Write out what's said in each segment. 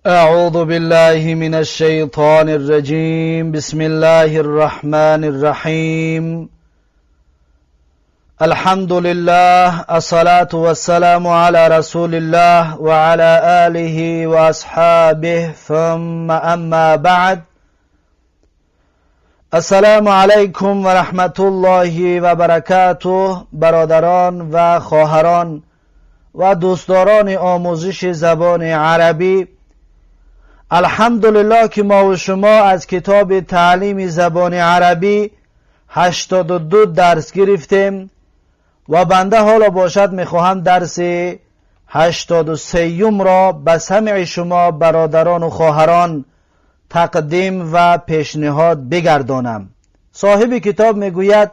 أعوذ بالله من الشيطان الرجيم. بسم الله الرحمن الرحيم. الحمد لله، الصلاة والسلام على رسول الله وعلى آله وأصحابه، ثم أما بعد. السلام علیکم و رحمت الله و برکاته. برادران و خواهران و دوستداران آموزش زبان عربی، الحمدلله که ما و شما از کتاب تعلیم زبان عربی 82 درس گرفتیم و بنده حالا باشد میخواهم درس 83 را به سمع شما برادران و خواهران تقدیم و پیشنهاد بگردانم. صاحب کتاب میگوید: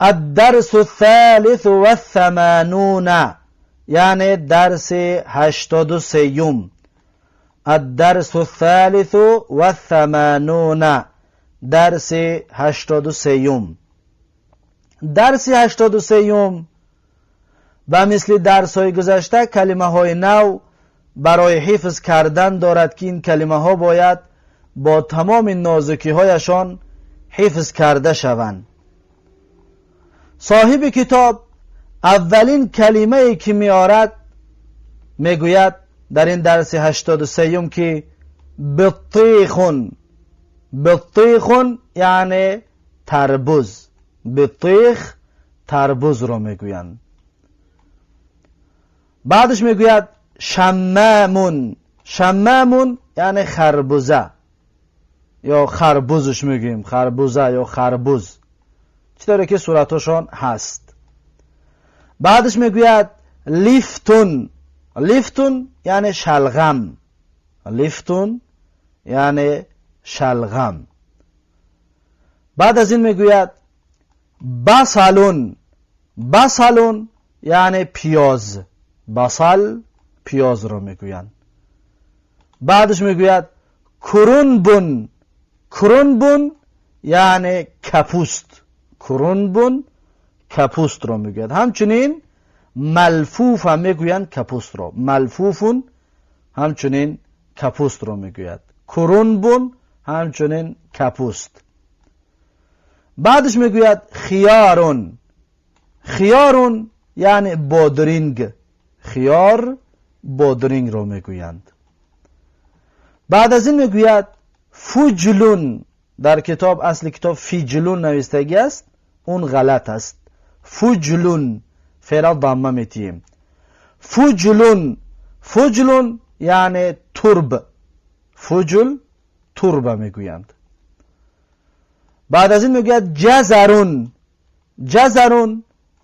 الدرس الثالث والثمانون، یعنی درس 83. الدرس الثالث والثمانون، درس 83. درس 83 به مثل درس های گذشته کلمه های نو برای حفظ کردن دارد که این کلمه ها باید با تمام نازکی هایشان حفظ کرده شوند. صاحب کتاب اولین کلمه ای که میآرد، میگوید در این درس 83 که بطیخ. بطیخ یعنی تربوز. بطیخ تربوز رو میگویند. بعدش میگوید شمام. شمام یعنی خربوزه یا خربوزش میگوییم، خربوزه یا خربوز، چطوری که صورتشان هست. بعدش میگوید لفت. لفت یعنی شلغم. لفت یعنی شلغم. بعد از این میگوید بصل. بصل یعنی پیاز. بصل پیاز رو میگویند. بعدش میگوید کرنب. کرنب یعنی کپوست. کرنب کپوست رو میگوید. همچنین ملفوف هم میگویند کپوست رو. ملفوف همچنین کپوست رو میگوید. کرنب همچنین کپوست. بعدش میگوید خيار. خيار یعنی بادرینگ. خیار بادرینگ رو میگویند. بعد از این میگوید فجل. در کتاب، اصل کتاب فجل نوشتگی است، اون غلط است. فجل، فعلا ضمه میتیم. فجل. فجل یعنی ترب. فجل ترب میگویند. بعد از این میگوید جزر. جزر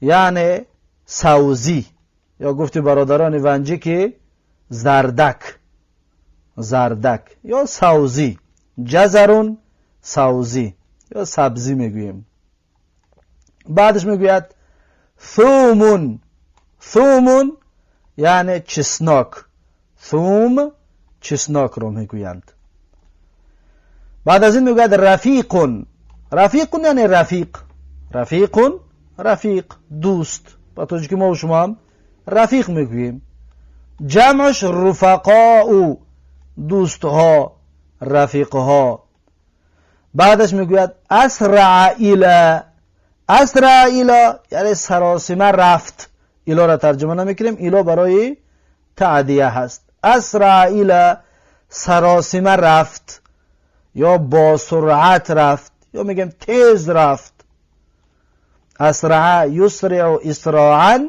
یعنی سوزی یا گفتی برادران ونجی که زردک، زردک یا سوزی. جزر سوزی یا سبزی میگوییم. بعدش میگوید ثوم. ثوم یعنی чеснок. ثوم чеснок رو میگویند. بعد از این میگوید رفیق. رفیق یعنی رفیق. رفیق، رفیق، دوست. با که ما و شما هم رفیق میگوییم. جمعش رفقاء، دوستها، رفیقها. بعدش میگوید أسرع إلى. أسرع إلى یعنی سراسیمه رفت. إلى را ترجمه نمیکنیم، إلى برای تعدیه هست. أسرع إلى سراسیمه رفت یا با سرعت رفت یا میگم تیز رفت. أسرع يسرع إسراعا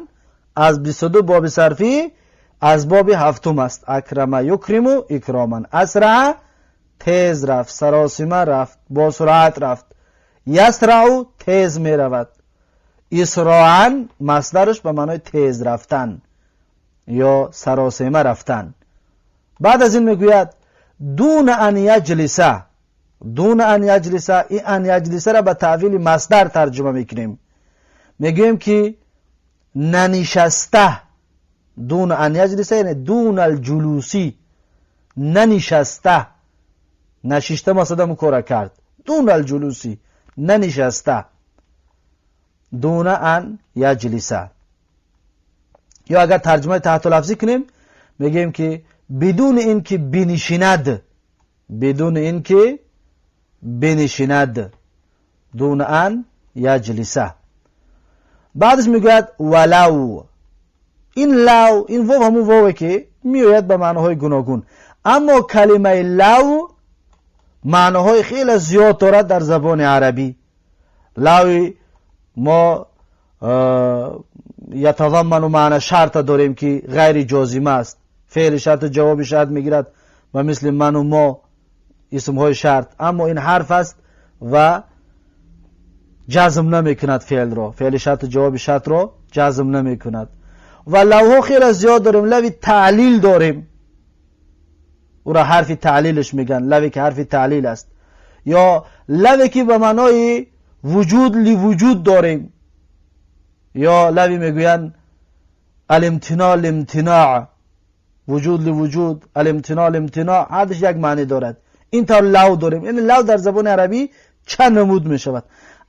از 22 باب صرفی از باب هفتم است. أكرم يكرم إكراما. أسرع تیز رفت، سراسیمه رفت، با سرعت رفت. يسرع تیز می رود. إسراعا مصدرش به معنای تیز رفتن یا سراسیمه رفتن. بعد از این میگوید دون أن يجلس. دون أن يجلس، این أن يجلس را به تأویل مصدر ترجمه میکنیم. میگوییم که ننشسته. دون أن يجلس یعنی دون الجلوس، ننشسته. نشیشته مثلا کار کرد. دون الجلوس، ننشسته. دون أن يجلس. یا اگر ترجمه تحت لفظی کنیم، میگیم که бидуни ин ки бинишинад, бидуни ин ки бинишинад, دون أن يجلس. بعدش میگوید ولو. این لو، این واو همون واوه که میآید به معناهای گوناگون، اما کلمه لو معناهای خیلی زیاد دارد در زبان عربی. لوی ما یتضمن معنی شرط داریم که غیر جازمه است، فعل شرط جواب شرط میگیرد و مثل من و ما اسمهای شرط، اما این حرف است و جزم نمیکند فعل را، فعل شرط جواب شرط را جزم نمیکند. و لوها خیلی زیاد داریم. لوی تعلیل داریم، او را حرف تعلیلش میگن، لوی که حرف تعلیل است، یا لوی که به معنای وجود لوجود داریم، یا لوی میگوین الامتناع لامتناع، وجود لوجود، الامتناع لامتناع، هر یک معنی دارد. این طور لو داریم. یعنی لو در زبان عربی چند نمود میشود،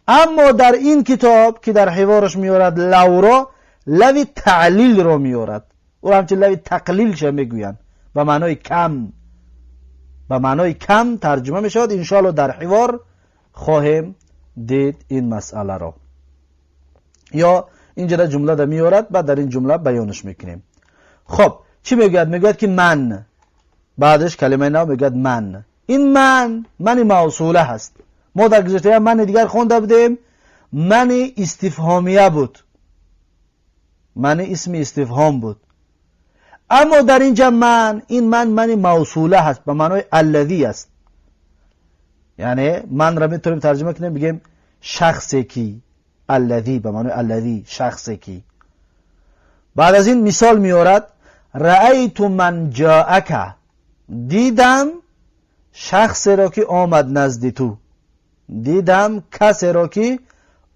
اما در این کتاب که در حوارش میارد لو را، لوی تعلیل را میارد، او را همچنین لوی تقلیل چه میگویند، به معنای کم، به معنای کم ترجمه میشود. انشاءالله در حوار خواهیم دید این مسئله را، یا اینجا جمله در میارد، بعد در این جمله بیانش میکنیم. خب چی میگوید؟ میگوید که من، بعدش کلمه نو میگوید من. این من، من موصوله هست. ما در گذشته من دیگر خونده بودیم، من استفهامیه بود، من اسم استفهام بود، اما در اینجا من، این من، من موصوله هست، به معنای الذی است. یعنی من را میتونیم ترجمه کنیم بگیم شخصی که، الذی به معنای الذی، شخصی که. بعد از این مثال میارد رأیت من جاءک، دیدم شخصی را که آمد نزد تو، دیدم کسی را که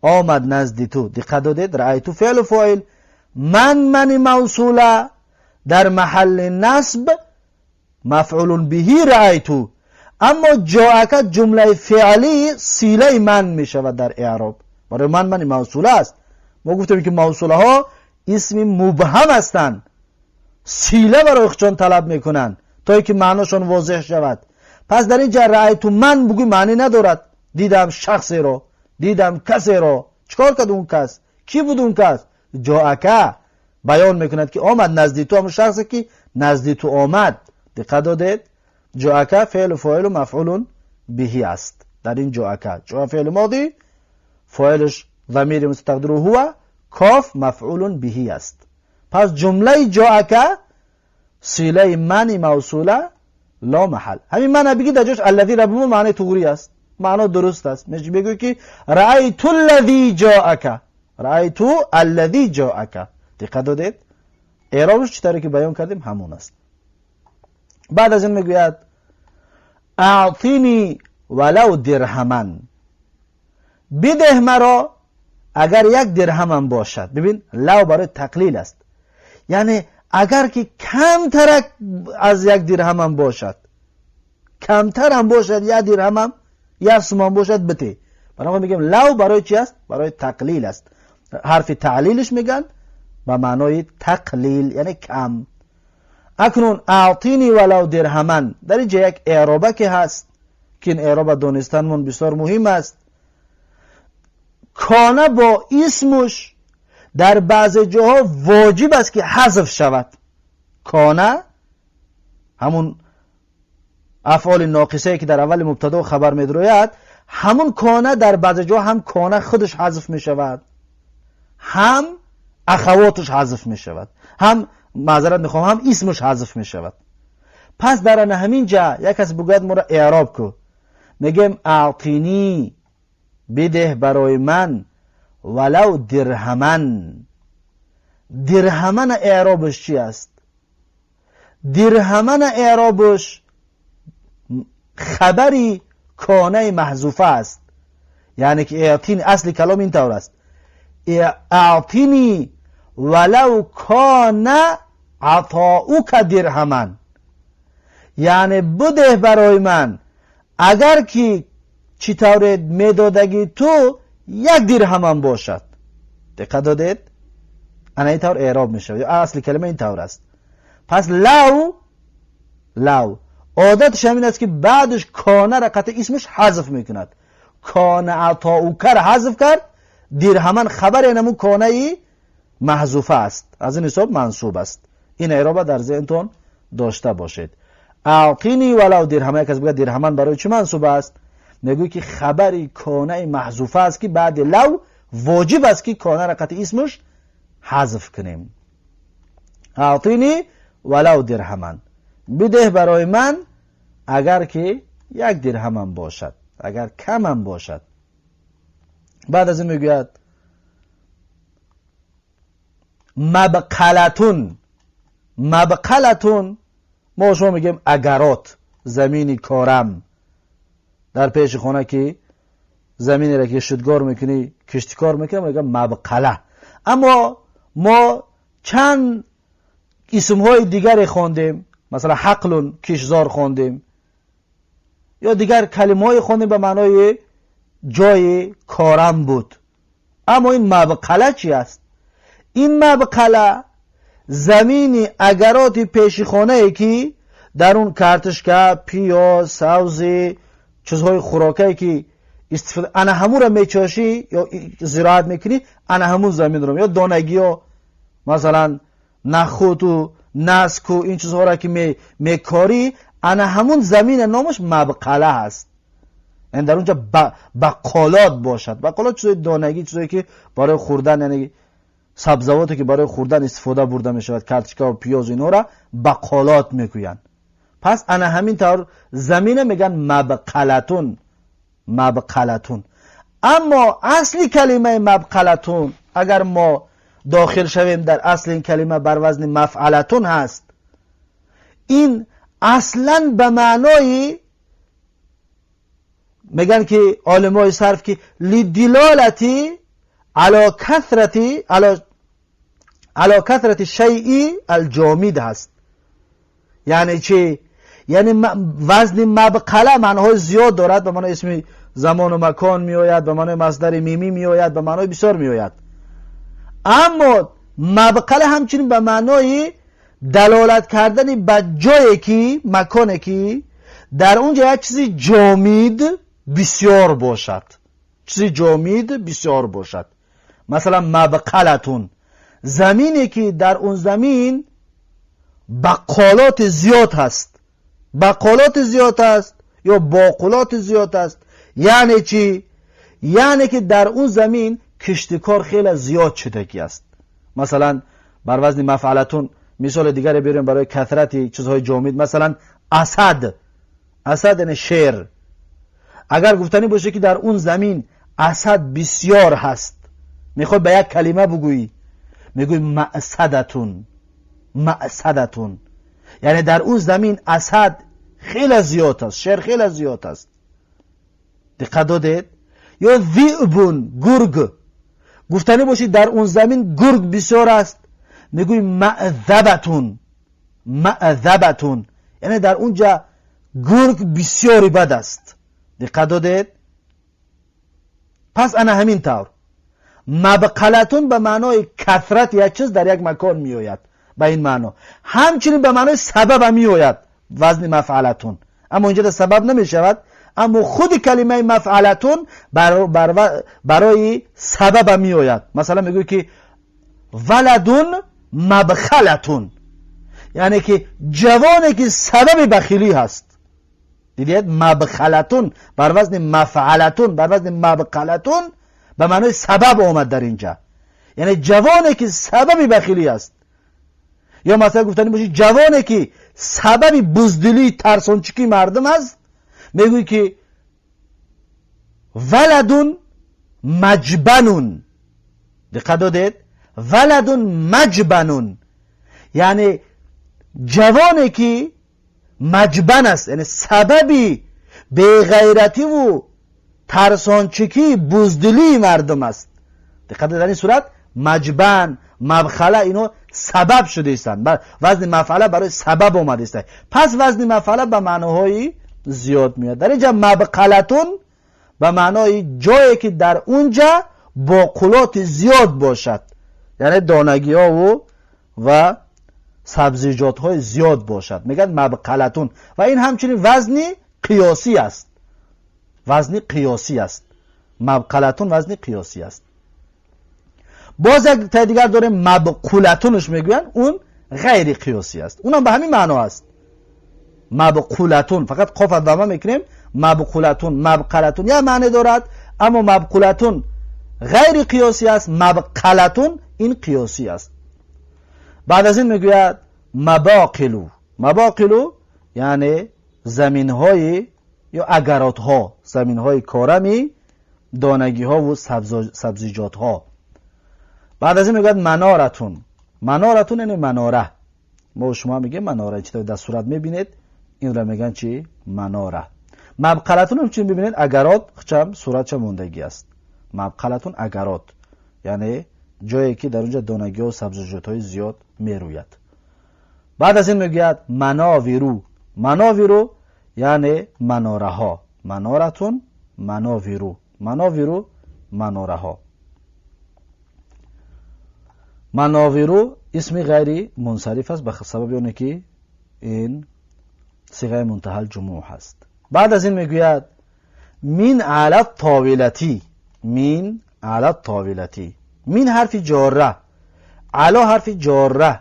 آمد نزد تو. دقت دادید؟ رأیت فعل و فاعل، من، من موصوله در محل نصب مفعول به رأیت، اما جاءک جمله فعلی صله من می شود در اعراب. برای من، من موصوله است. ما گفتیم که موصوله ها اسم مبهم هستند، صله برای خودشان طلب میکنند تا اینکه معناشان واضح شود. پس در اینجا رأیت من بگوی معنی ندارد، دیدم شخصی را، دیدم کسی را، چیکار کرد اون کس، کی بود اون کس؟ جاءک بیان میکند که آمد نزد تو، همون شخصی که نزد تو آمد. دقت دادید؟ جاءک فعل فاعل و مفعول به است در این جاءک. جاء فعل ماضی، فاعلش ضمیر مستقدر هو، کاف مفعول به است. پس جمله جاءک صله من موصوله لا محل. همین من بگی در جاش الذی را بمون، معنی طوری است، معنا درست است. میشه بگوی که رأیت الذی جاءک، رأیت الذی جاءک. دقت دادید؟ اعرابش چطوری که بیان کردیم همون است. بعد از این میگوید اعطینی ولو درهما، بده مرا اگر یک درهم باشد. ببین لو برای تقلیل است، یعنی اگر که کمتر از یک درهم هم باشد، کمتر هم باشد، یک درهم هم، یک سوم باشد بده. برای میگیم لو برای چی است؟ برای تقلیل است. حرف تعلیلش میگن به معنای تقلیل، یعنی کم. اکنون اعطینی ولو درهما، در اینجا یک اعرابه که هست که این اعراب دانستنمون بسیار مهم است. کانه با اسمش در بعض جاها واجب است که حذف شود. کانه همون افعال ناقصه که در اول مبتدا و خبر میدروید، همون کانه در بعض جا هم کانه خودش حذف می شود، هم اخواتش حذف می شود، هم معذرت میخوام هم اسمش حذف می شود. پس در همین جا یک کس بگوید ما را اعراب کو، میگیم اعطینی بده برای من ولو درهما. درهما اعرابش چی است؟ درهما اعرابش خبری کانه محذوفه است، یعنی که اعطینی اصل کلام این طور است، اعطینی ولو کان عطاؤک درهما، یعنی بده برای من اگر که چی طور میدادگی تو یک درهم هم باشد. دقت دادید؟ انا این طور اعراب میشه، یا اصل کلمه این طور است. پس لو لو عادتش همین است که بعدش کانه را قطع اسمش حذف میکند. کان عطاؤک را حذف کرد، درهما خبر اینمون کانه محذوفه است، از این حساب منصوب است. این اعراب در ذهنتون داشته باشید. اعطینی ولو درهما، یک از بگه درهما برای چی منصوب است؟ میگوی که خبری کانه محذوفه است که بعد لو واجب است که کانه را قطع اسمش حذف کنیم. اعطینی ولو درهما، بده برای من اگر که یک درهمم باشد، اگر کمم باشد. بعد از این میگوید مبقلتون. مبقلتون ما شما میگیم اگرات، زمینی کارم در پیش خانه که زمینی را که شدگار میکنی، کشتکار میکنی، میگم مبقله. اما ما چند اسمهای دیگری خواندیم، مثلا حقلون کشزار خواندیم، یا دیگر کلمه های خواندیم به معنای جای کارم بود. اما این مبقله چی است؟ این مبقله زمین اگرات پیش خانه ای که در اون کارتشکا، پیاز، سبزی، چیزهای خوراکی که استفاده انا همون را میچاشی یا زراعت میکنی، انا همون زمین رو، یا دانگی ها مثلا نخود و نسک و این چیزها را که میکاری، انا همون زمین نامش مبقله هست. یعنی در اونجا بقالات باشد. بقالات چیزای دانگی، چیزایی که برای خوردن، یعنی سبزواتی که برای خوردن استفاده برده می شود، کارتشکا و پیاز اینا را بقالات میگویند. پس انا همین طور زمین میگن مبقلتون، مبقلتون. اما اصل کلمه مبقلتون اگر ما داخل شویم در اصل این کلمه بر وزن مفعلتون هست. این اصلا به معنای میگن که عالمای صرف که لدلالتی علی کثرتی علی کثرت شیء الجامد هست. یعنی چی؟ یعنی وزن مبقله معناهای زیاد دارد، به معنای اسم زمان و مکان میآید، به معنای مصدر میمی میآید، به معنای بسیار میآید. اما مبقله همچنین به معنای دلالت کردن به جایی که، مکانی که در اونجا یک چیزی جامد بسیار باشد، چیزی جامد بسیار باشد. مثلا مبقلتون زمینی که در اون زمین بقالات زیاد هست، بقالات زیاد است یا باقلات زیاد است. یعنی چی؟ یعنی که در اون زمین کشتکار خیلی زیاد شدگی است. مثلا بر وزن مفعلتون مثال دیگری بیاریم برای کثرت چیزهای جامد. مثلا اسد، اسد یعنی شیر. اگر گفتنی باشه که در اون زمین اسد بسیار هست، میخوای به یک کلمه بگویی، میگوی مأسدتون، مأسدتون، یعنی در اون زمین اسد خیلی زیاد است، شیر خیلی زیاد است. دقت دادید؟ یا ذئبون، گرگ. گفتنی باشید در اون زمین گرگ بسیار است، میگوی معذبتون، معذبتون، یعنی در اونجا گرگ بسیاری بد است. دقت دادید؟ پس انا همین طور مبقلتون به معنای کثرت یک چیز در یک مکان میآید، به این معنا. همچنین به معنای سبب هم میآید وزن مفعلتون، اما اینجا سبب نمی شود، اما خود کلمه مفعلتون برای سبب هم میآید. مثلا میگوی که ولدون مبخلتون، یعنی که جوانی که سبب بخیلی هست. دیدید؟ مبخلتون بر وزن مفعلتون، بر وزن مبخلتون به معنای سبب آمد در اینجا، یعنی جوانی که سبب بخیلی است. یا مثلا گفتنی باشه جوانی که سبب بزدلی ترسانچکی مردم است، میگویی که ولدون مجبنون. دقت دادید؟ ولدون مجبنون، یعنی جوانی که مجبن است، یعنی سبب بیغیرتی و ترسانچکی بزدلی مردم است. دقت در این صورت مجبن، مبخله اینو سبب شده استند، وزن مفعله برای سبب آمده است. پس وزن مفعله به معناهای زیاد میاد. در اینجا مبقلتون به معنای جایی که در اونجا باقلات زیاد باشد، یعنی دانگی ها و сабзиҷотҳои зиёд бошад, мегӯяд мабқалатун. Ва ин ҳамчунин вазни қиёсӣ аст, вазни қиёсӣ аст. Мабқалатун вазни қиёсӣ аст. Боз як таи дигар дорем, мабқулатунш мегӯянд, он ғайри қиёсӣ аст, унам ба ҳамин маъно аст. Мабқулатун фақат қофа дама мекунем. Мабқулатун, мабқалатун як маъне дорад, аммо мабқулатун ғайри қиёсӣ аст, мабқалатун ин қиёсӣ аст. Баъд аз ин мегӯяд мабоқилу. Мабоқилу яъне заминҳои ё агаротҳо, заминҳои корами донагиҳову сабзиҷотҳо. Баъд аз ин мегӯяд маноратун. Маноратун яъне манора. Мо шумо мегӯем манора, чӣ дар сурат мебинед, инро мегӯянд чи? Манора. Мабқалатун ҳамчунин бибинед, агарот чам суратча мондагӣ аст. Мабқалатун агарот, яъне ҷое ки дар онҷа донагиҳо сабзиҷотҳои зиёд мерӯяд. Баъд аз ин мегӯяд мановиру. Мановиру яъне манораҳо. Маноратун, мановиру, мановиру манораҳо. Мановиру исми ғайри мунсариф аст ба сабаби оне ки ин сиғаи мунтаҳал ҷумӯъ ҳаст. Баъд аз ин мегӯяд мин ала товилати. Мин ала товилати. Мин ҳарфи ҷорра, ало ҳарфи ҷорра.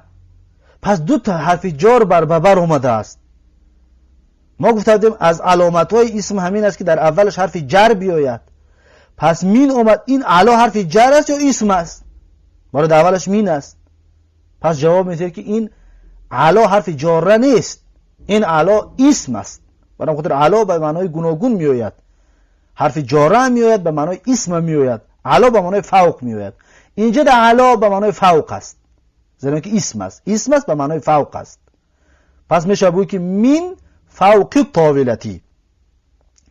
Пас ду та ҳарфи ҷор бар бабар омадааст. Мо гуфта будем, аз аломатҳои исм ҳамин аст ки дар аввалаш ҳарфи ҷар биёяд. Пас мин омад, ин ало ҳарфи ҷар аст ё исм аст? Барои дар аввалаш мин аст. Пас ҷавоб медиҳед ки ин ало ҳарфи ҷорра нест, ин ало исм аст. Барои хотир ало ба маънои гуногун меояд, ҳарфи ҷорра ҳам меояд, ба маънои исм ҳам меояд. Ало ба маънои фавқ меояд. Инҷа дар ало ба маънои фавқ аст, зеро ки исм аст, исм аст, ба маънои фавқ аст. Пас мешавад бигӯй ки мин фавқи товилати,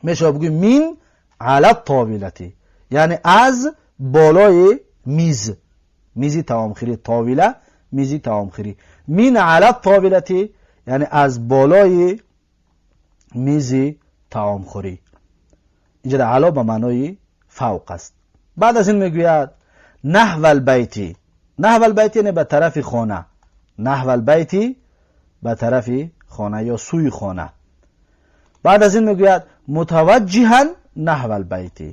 мешавад бигӯй мин ала товилати, яъне аз болои миз, мизи таомхӯрӣ. Товила мизи таомхӯрӣ. Мин ала товилати яъне аз болои мизи таомхӯрӣ. Инҷа дар ало ба маънои фавқ аст. Баъд аз ин мегӯяд наҳва албайти. Наҳва албайти яъне ба тарафи хона. Наҳва албайти ба тарафи хона ё сӯи хона. Баъд аз ин мегӯяд мутаваҷҷиҳан наҳва албайти,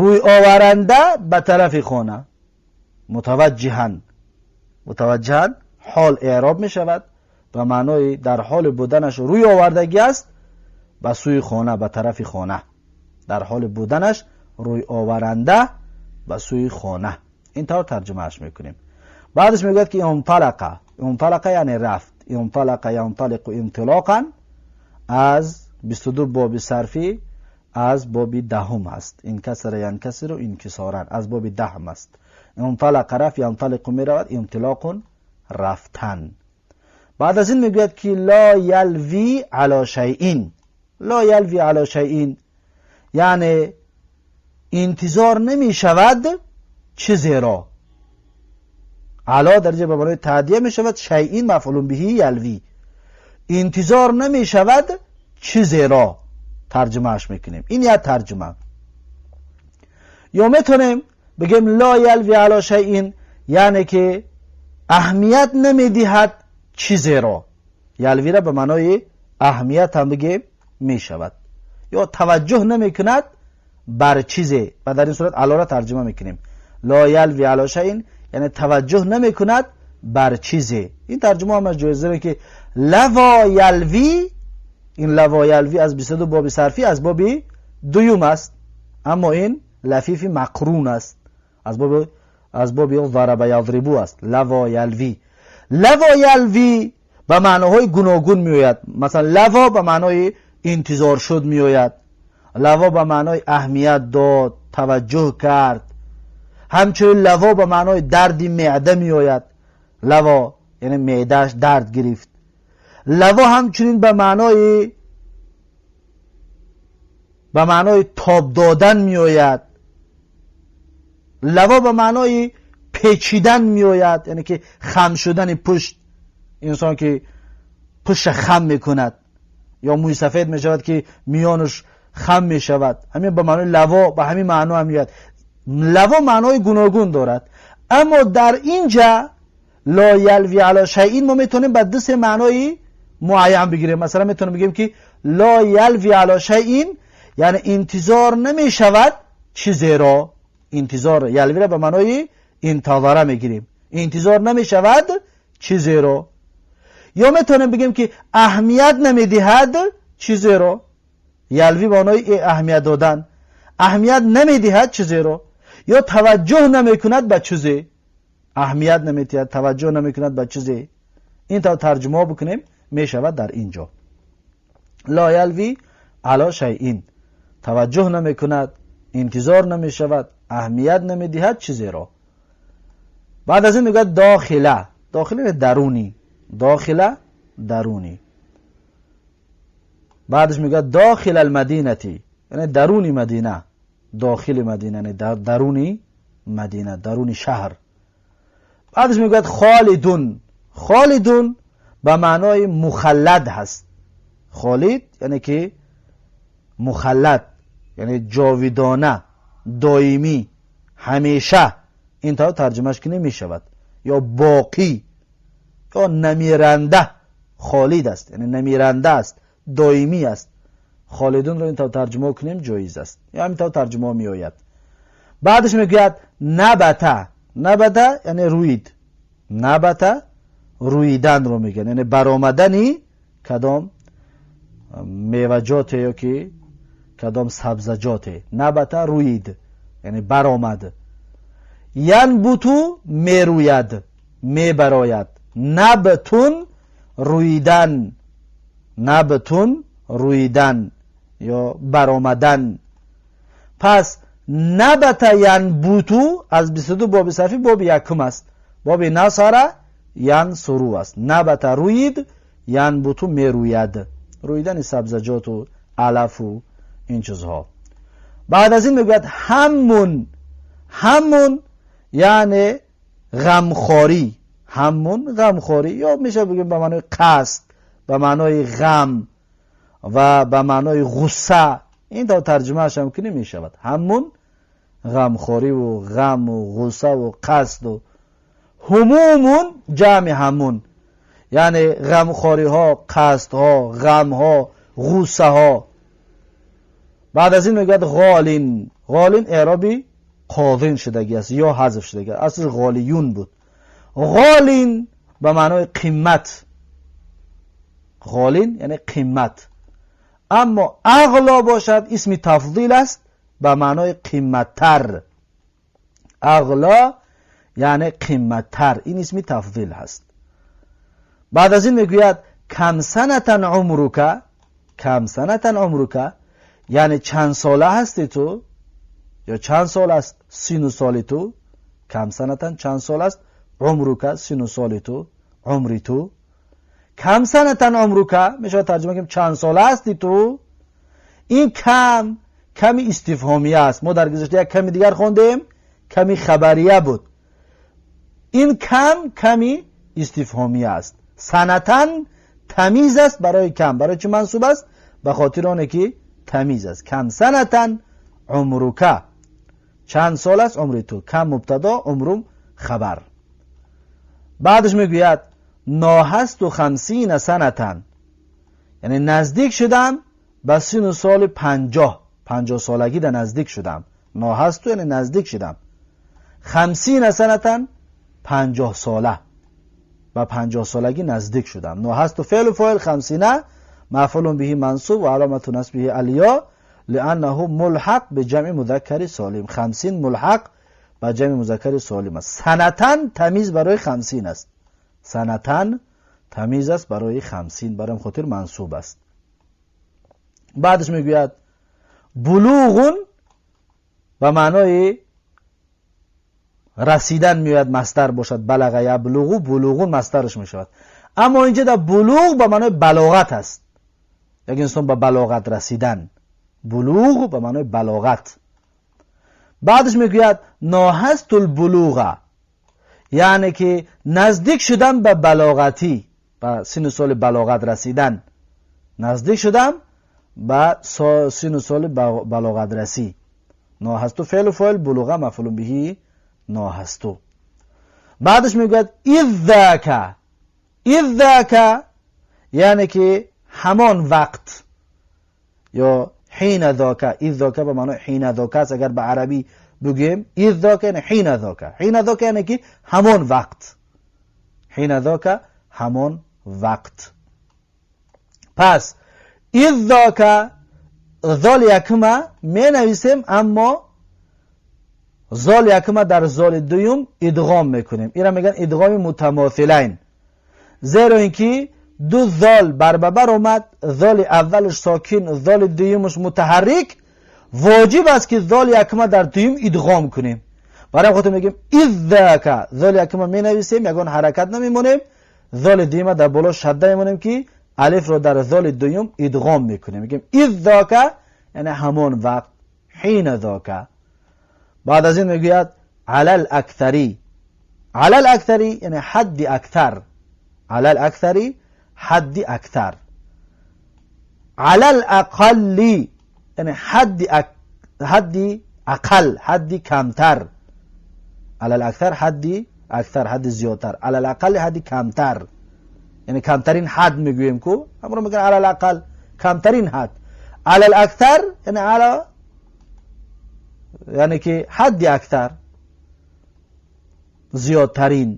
рӯй оваранда ба тарафи хона. Мутаваҷҷиҳан, мутаваҷҷиҳан ҳол эъроб мешавад, ба маънои дар ҳоли буданаш рӯй овардагӣ аст ба сӯи хона, ба тарафи хона. Дар ҳоли буданаш рӯй оваранда ба сӯи хона, ин тавр тарҷумааш мекунем. Баъдаш мегӯяд ки инталақа. Инталақа яъне рафт. Инталақа янталиқу интилоқан аз 22 боби сарфӣ аз боби даҳум аст. Инкасара янкасиру инкисоран аз боби даҳум аст. Инталақа рафт, янталиқу меравад, интилоқун рафтан. Баъд аз ин мегӯяд ки ло ялви ало шайин. Ло ялви ало шайин яъне интизор намешавад чизеро. Ало дар ҷа ба маънои таъдия мешавад, шайин мафъулун биҳи ялви. Интизор намешавад чизеро тарҷумааш мекунем. Ин як тарҷума. Ё метавонем бигем ло ялви ало шайин яъне ки аҳамият намедиҳад чизеро. Ялвира ба маънои аҳамият ҳам бигем мешавад, ё таваҷҷӯҳ намекунад бар чизе. Ва дар ин сурат алора тарҷума мекунем. Ло ялви ало шайин яъне таваҷҷӯҳ намекунад бар чизе. Ин тарҷума ҳамаш ҷоиз, зеро ки лаво ялви, ин лаво ялви аз 22 боби сарфӣ аз боби дуюм аст, аммо ин лафифи мақрун аст, аз боби зараба язрибу аст. Лаво ялви, лаво ялви ба маъноҳои гуногун меояд. Масалан, лаво ба маънои интизор шуд меояд, лаво ба маънои аҳамият дод, таваҷҷӯҳ кард. Ҳамчунин лаво ба маънои дарди меъда меояд. Лаво яъне меъдааш дард гирифт. Лаво ҳамчунин ба маънои тоб додан меояд. Лаво ба маънои печидан меояд, яъне ки хам шудани пушт, инсон ки пуштша хам мекунад ё мӯи сафед мешавад ки миёнаш хам мешавад. Ҳамин ба маънои лаво ба ҳамин маъно ҳам меояд. Лаво маънои гуногун дорад, аммо дар инҷа لا یلوی علی شیء ما میتونیم به دو سه معنای معین بگیریم. مثلا میتونیم بگیم که لا یلوی علی شیء یعنی انتظار نمیشود چیزی را. انتظار یلوی را به معنای انتظاره میگیریم، انتظار نمیشود چیزی را. یا میتونیم بگیم که اهمیت نمیدهد چیزی را. یلوی به معنای اهمیت دادن، اهمیت نمیدهد چیزی را، یا توجه نمیکند به چیزی، اهمیت نمیدهد، توجه نمیکند به چیزی. این تا ترجمه بکنیم میشود در اینجا لا یلوی علی شیء، توجه نمیکند، انتظار نمیشود، اهمیت نمیدهد چیزی را. بعد از این میگه داخله. داخله درونی، داخله درونی. بعدش میگه داخل المدینتی یعنی درونی مدینه، داخل مدینه یعنی درونی مدینه، درونی شهر. بعدش میگه خالدون. خالدون به معنای مخلد هست. خالد یعنی که مخلد، یعنی جاویدانه، دائمی، همیشه. این تا ترجمهش که نمیشود. یا باقی یا نمیرنده. خالد است یعنی نمیرنده است، دائمی است. خالدون رو این تا ترجمه کنیم جایز است، یا همین تا ترجمه می آید. بعدش میگوید نبته. نبته یعنی روید. نبته رویدن رو میگن، یعنی برآمدنی کدام میوه‌جات یا که کدام سبزجات. نبته روید یعنی برآمد. ینبتو میروید، میبراید. نبتون رویدن، نبتون رویدن یا برآمدن. پس نبت ینبتو از 22 باب صرفی باب یکم است، باب نصر ینصرو است. نبت روید، ینبتو میروید، رویدن سبزجات و علف و این چیزها. بعد از این میگوید همون. همون یعنی غمخواری. همون غمخواری، یا میشه بگیم به معنای قصد، به معنای غم و به معنای غصه. این تا ترجمه اش هم که نمیشود. همون غمخواری و غم و غصه و قصد و همومون جمع همون، یعنی غمخواری ها، قصد ها، غم ها، غصه ها. بعد از این میگوید غالین. غالین اعرابی قاضین شدگی است یا حذف شدگی است، اصلش غالیون بود. غالین به معنای قیمت، غالین یعنی قیمت. اما اغلا باشد اسم تفضیل است به معنای قیمتتر. اغلا یعنی قیمتتر، این اسم تفضیل هست. بعد از این میگوید کم سنتن عمرک. کم سنتن عمرک یعنی چند ساله هستی تو، یا چند سال است سن و سال تو. کم سنتن چند سال است، عمرک سن و سال تو، عمری تو. کم سنتن عمرک میشه ترجمه کنیم چند ساله هستی تو. این کم کمی استفهامیه است. ما در گذشته یک کمی دیگر خواندیم، کمی خبریه بود. این کم کمی استفهامیه است. سنتن تمیز است برای کم. برای چه منصوب است؟ به خاطر آنه که تمیز است. کم سنتن عمرک، چند سال است عمری تو. کم مبتدا، عمرم خبر. بعدش میگوید ناهست و خمسین سنتن یعنی نزدیک شدم به سن و سال 50، 50 سالگی در نزدیک شدم. ناهست یعنی نزدیک شدم. خمسین سنتن 50 ساله، به 50 سالگی نزدیک شدم. ناهست و فعل و فاعل، خمسینه مفعول به منصوب و علامت نصبه الیا لانه ملحق به جمع مذکر سالم. خمسین ملحق به جمع مذکر سالم است. سنتن تمیز برای خمسین است. سنتن تمیز است برای خمسین، برای خاطر منصوب است. بعدش میگوید بلوغون به معنای رسیدن میاد، مصدر باشد. بلغ یبلغو، بلوغون مصدرش میشود. اما اینجا در بلوغ به معنای بلاغت است، یک انسان به بلاغت رسیدن. بلوغ به معنای بلاغت. بعدش میگوید ناهست البلوغ یعنی که نزدیک شدن به بلاغتی، به سن سال بلاغت رسیدن. نزدیک شدم به سن سال بلاغت رسی. ناهستو فعل و فاعل، بلوغه مفعول به ناهستو. Баъдаш мегӯяд إذ ذاك. إذ ذاك яъне ки ҳамон вақт ё حين ذاك. إذ ذاك ба маънои حين ذاك аст. Агар ба арабӣ бигӯем, إذ ذاك яъне حين ذاك. حين ذاك яъне ки ҳамон вақт. حين ذاك ҳамон вақт. Пас إذ ذاك зол якума менависем, аммо зол якума дар золи дуюм идғом мекунем. Ира мегӯянд إدغام متماثلين, зеро ин ки ду зол барбабар омад, золи аввалш сокин, золи дуюмаш мутаҳаррик. Воҷиб аст, ки золи якума дар дуюм идғом кунем. Барои хотир мегӯем إذ ذاك. Золи якума менависем, ягон ҳаракат намемонем, золи дуюма дар боло шадда мемонем, ки алифро дар золи дуюм идғом мекунем. Мегӯем إذ ذاك, яъне ҳамон вақт, حين ذاك. Баъд аз ин мегӯяд على الأكثر. على الأكثر яъне ҳадди акثар. على الأكثر ҳадди акثар. على الأقل яъне ҳадди ақал, ҳадди камтар. على الأكثر ҳадди акثар, ҳадди зиёдтар. على الأقل ҳадди камтар, яъне камтарин ҳад мегӯем ку, ҳамро мегӯян على الأقل, камтарин ҳад. على الأكثر яъне على яъне ки ҳадди акثар, зиёдтарин.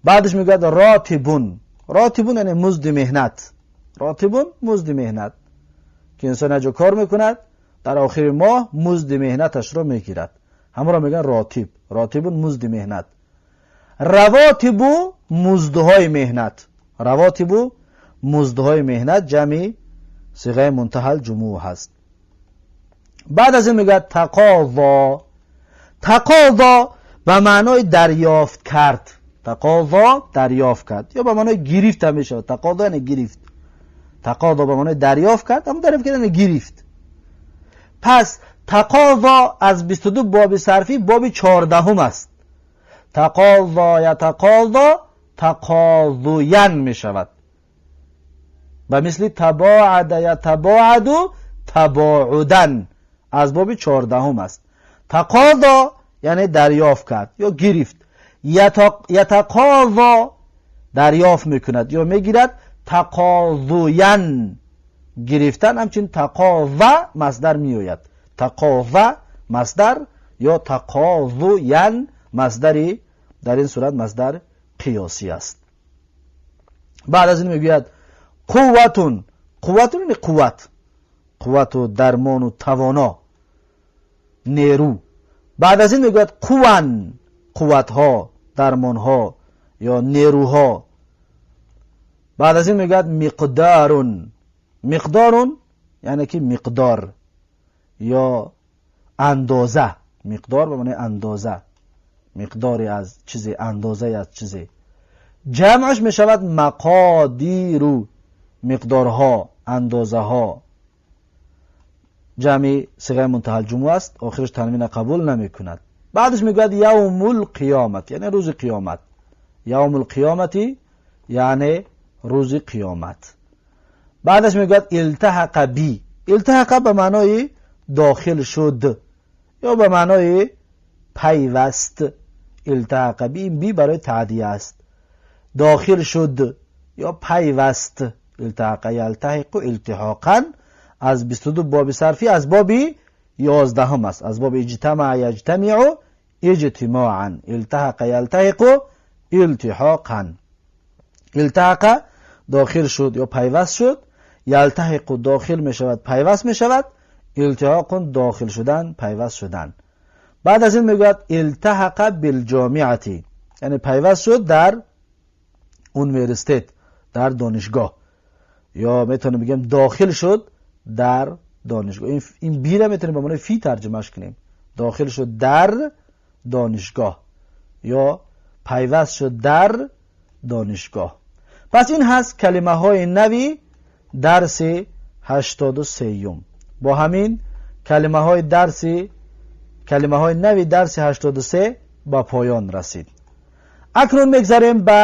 Баъдаш мегӯяд راتب. راتب яъне музди меҳнат. راتب музди меҳнат, ки инсон яҷо кор мекунад, дар охири моҳ музди меҳнаташро мегирад, ҳамонро мегӯянд راتب. راتب музди меҳнат. رواتب муздҳои меҳнат. رواتب муздҳои меҳнат, ҷамъи صيغة منتهى الجموع ҳаст. Баъд аз ин мегӯяд تقاضى. تقاضى ба маънои дарёфт кард. تقاضى дарёфт кард ё ба маънои гирифт ҳам мешавад. تقاضى яъне гирифт. تقاضى ба маънои дарёфт кард, аммо дарёфт кард яъне гирифт. Пас تقاضى аз 22 боби сарфӣ боби 14-ум аст. تقاضى يتقاضى تقاضيا мешавад, ба мисли تباعد يتباعد تباعدا аз боби 14-ум аст. تقاضى яъне дарёфт кард ё гирифт. يتقاضى дарёфт мекунад ё мегирад. تقاضيا гирифтан. Ҳамчунин تقاضى масдар меояд. تقاضى масдар ё تقاضيا масдари, дар ин сурат масдар қиёсӣ аст. Баъд аз ин мегӯяд قوة. قوة яъне қувват, қуввату дармону тавоно, нерӯ. Баъд аз ин мегӯяд قوى, қувватҳо, дармонҳо ё нерӯҳо. Баъд аз ин мегӯяд مقدار. مقدار яъне ки миқдор ё андоза. مقدار ба маънои андоза, миқдоре аз чизе, андозае аз чизе. Ҷамъаш мешавад مقادير, миқдорҳо, андозаҳо. Ҷамъи صيغة منتهى الجموع аст, охираш танвина қабул намекунад. Баъдаш мегӯяд يوم القيامة, яъне рӯзи қиёмат. يوم القيامة яъне рӯзи қиёмат. Баъдаш мегӯяд التحق بِ. التحق ба маънои дохил шуд ё ба маънои пайваст. التحق بِ, ин بِ барои таъдия аст. Дохил шуд ё пайваст. التحق يلتحق التحاقا аз 22 боби сарфӣ аз боби 11-ум аст, аз боби اجتمع يجتمع اجتماعا. التحق يلتحق التحاقا. التحق дохил шуд ё пайваст шуд. يلتحق дохил мешавад, пайваст мешавад. التحاق дохил шудан, пайваст шудан. Баъд аз ин мегӯяд التحق بالجامعة, яъне пайваст шуд дар университет, дар донишгоҳ, ё метавонем бигӯем дохил шуд дар донишгоҳ. Ин بِ ра метавонем ба маънои في тарҷумаш кунем. Дохил шуд дар донишгоҳ ё пайваст шуд дар донишгоҳ. Пас ин ҳаст калимаҳои нави дарси 83-юм. Бо ҳамин калимаҳои нави дарси 83 ба поён расид. Акнун мегзарем ба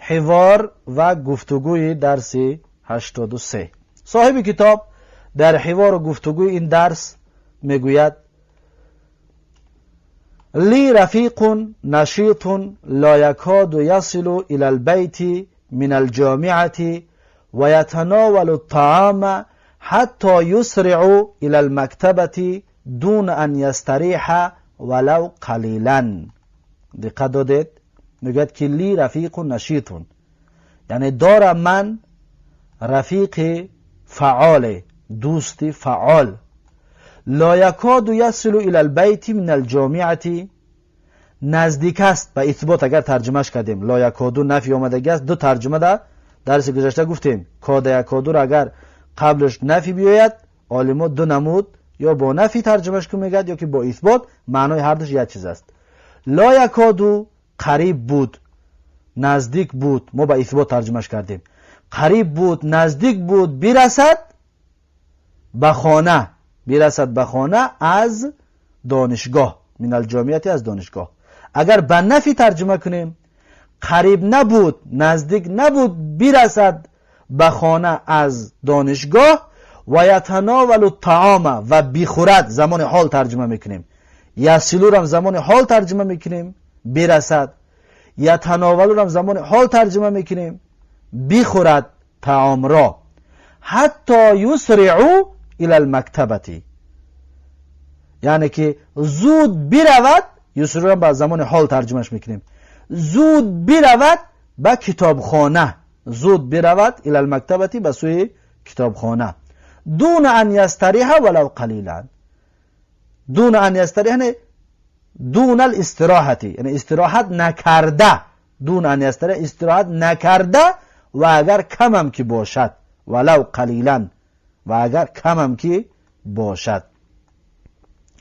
ҳивор ва гуфтугӯи дарси 83. Соҳиби китоб дар ҳивору гуфтугӯи ин дарс мегӯяд: لي رفيق نشيط لا يكاد يصل إلى البيت من الجامعة ويتناول الطعام حتى يسرع إلى المكتبة دون أن يستريح ولو قليلا. دقت دادید؟ میگوید که لي رفيق نشيط، یعنی دارم من رفیق فعال، دوست فعال. لا يكاد يصل إلى البيت من الجامعة، نزدیک است به اثبات اگر ترجمهش کردیم لا يكاد نفی آمدگی است. دو ترجمه در درس گذشته گفتیم، كاد يكاد را اگر قبلش نفی بیاید عالما دو نمود یا با نفی ترجمهش که میگد یا که با اثبات، معنای هر دوش یک چیز است. لا يكاد قریب بود، نزدیک بود، ما با اثبات ترجمهش کردیم، قریب بود، نزدیک بود برسد به خانه، برسد به خانه از دانشگاه، من الجامعة از دانشگاه. اگر به نفی ترجمه کنیم قریب نبود، نزدیک نبود برسد به خانه از دانشگاه و يتناول الطعام و بخورد، زمان حال ترجمه میکنیم، يصل هم زمان حال ترجمه میکنیم برسد، يتناول هم زمان حال ترجمه میکنیم بخورد طعام را، حتى يسرع إلى المكتبة، یعنی که زود برود، يسرع به زمان حال ترجمهش میکنیم، زود برود به کتابخانه، زود برود إلى المكتبة به سوی کتابخانه، دون أن يستريح ولو قليلا. دون أن يستريح یعنی دون الاستراحة، یعنی استراحت نکرده، دون أن يستريح استراحت نکرده و اگر کمم که باشد، ولو قليلا و اگر کمم که باشد.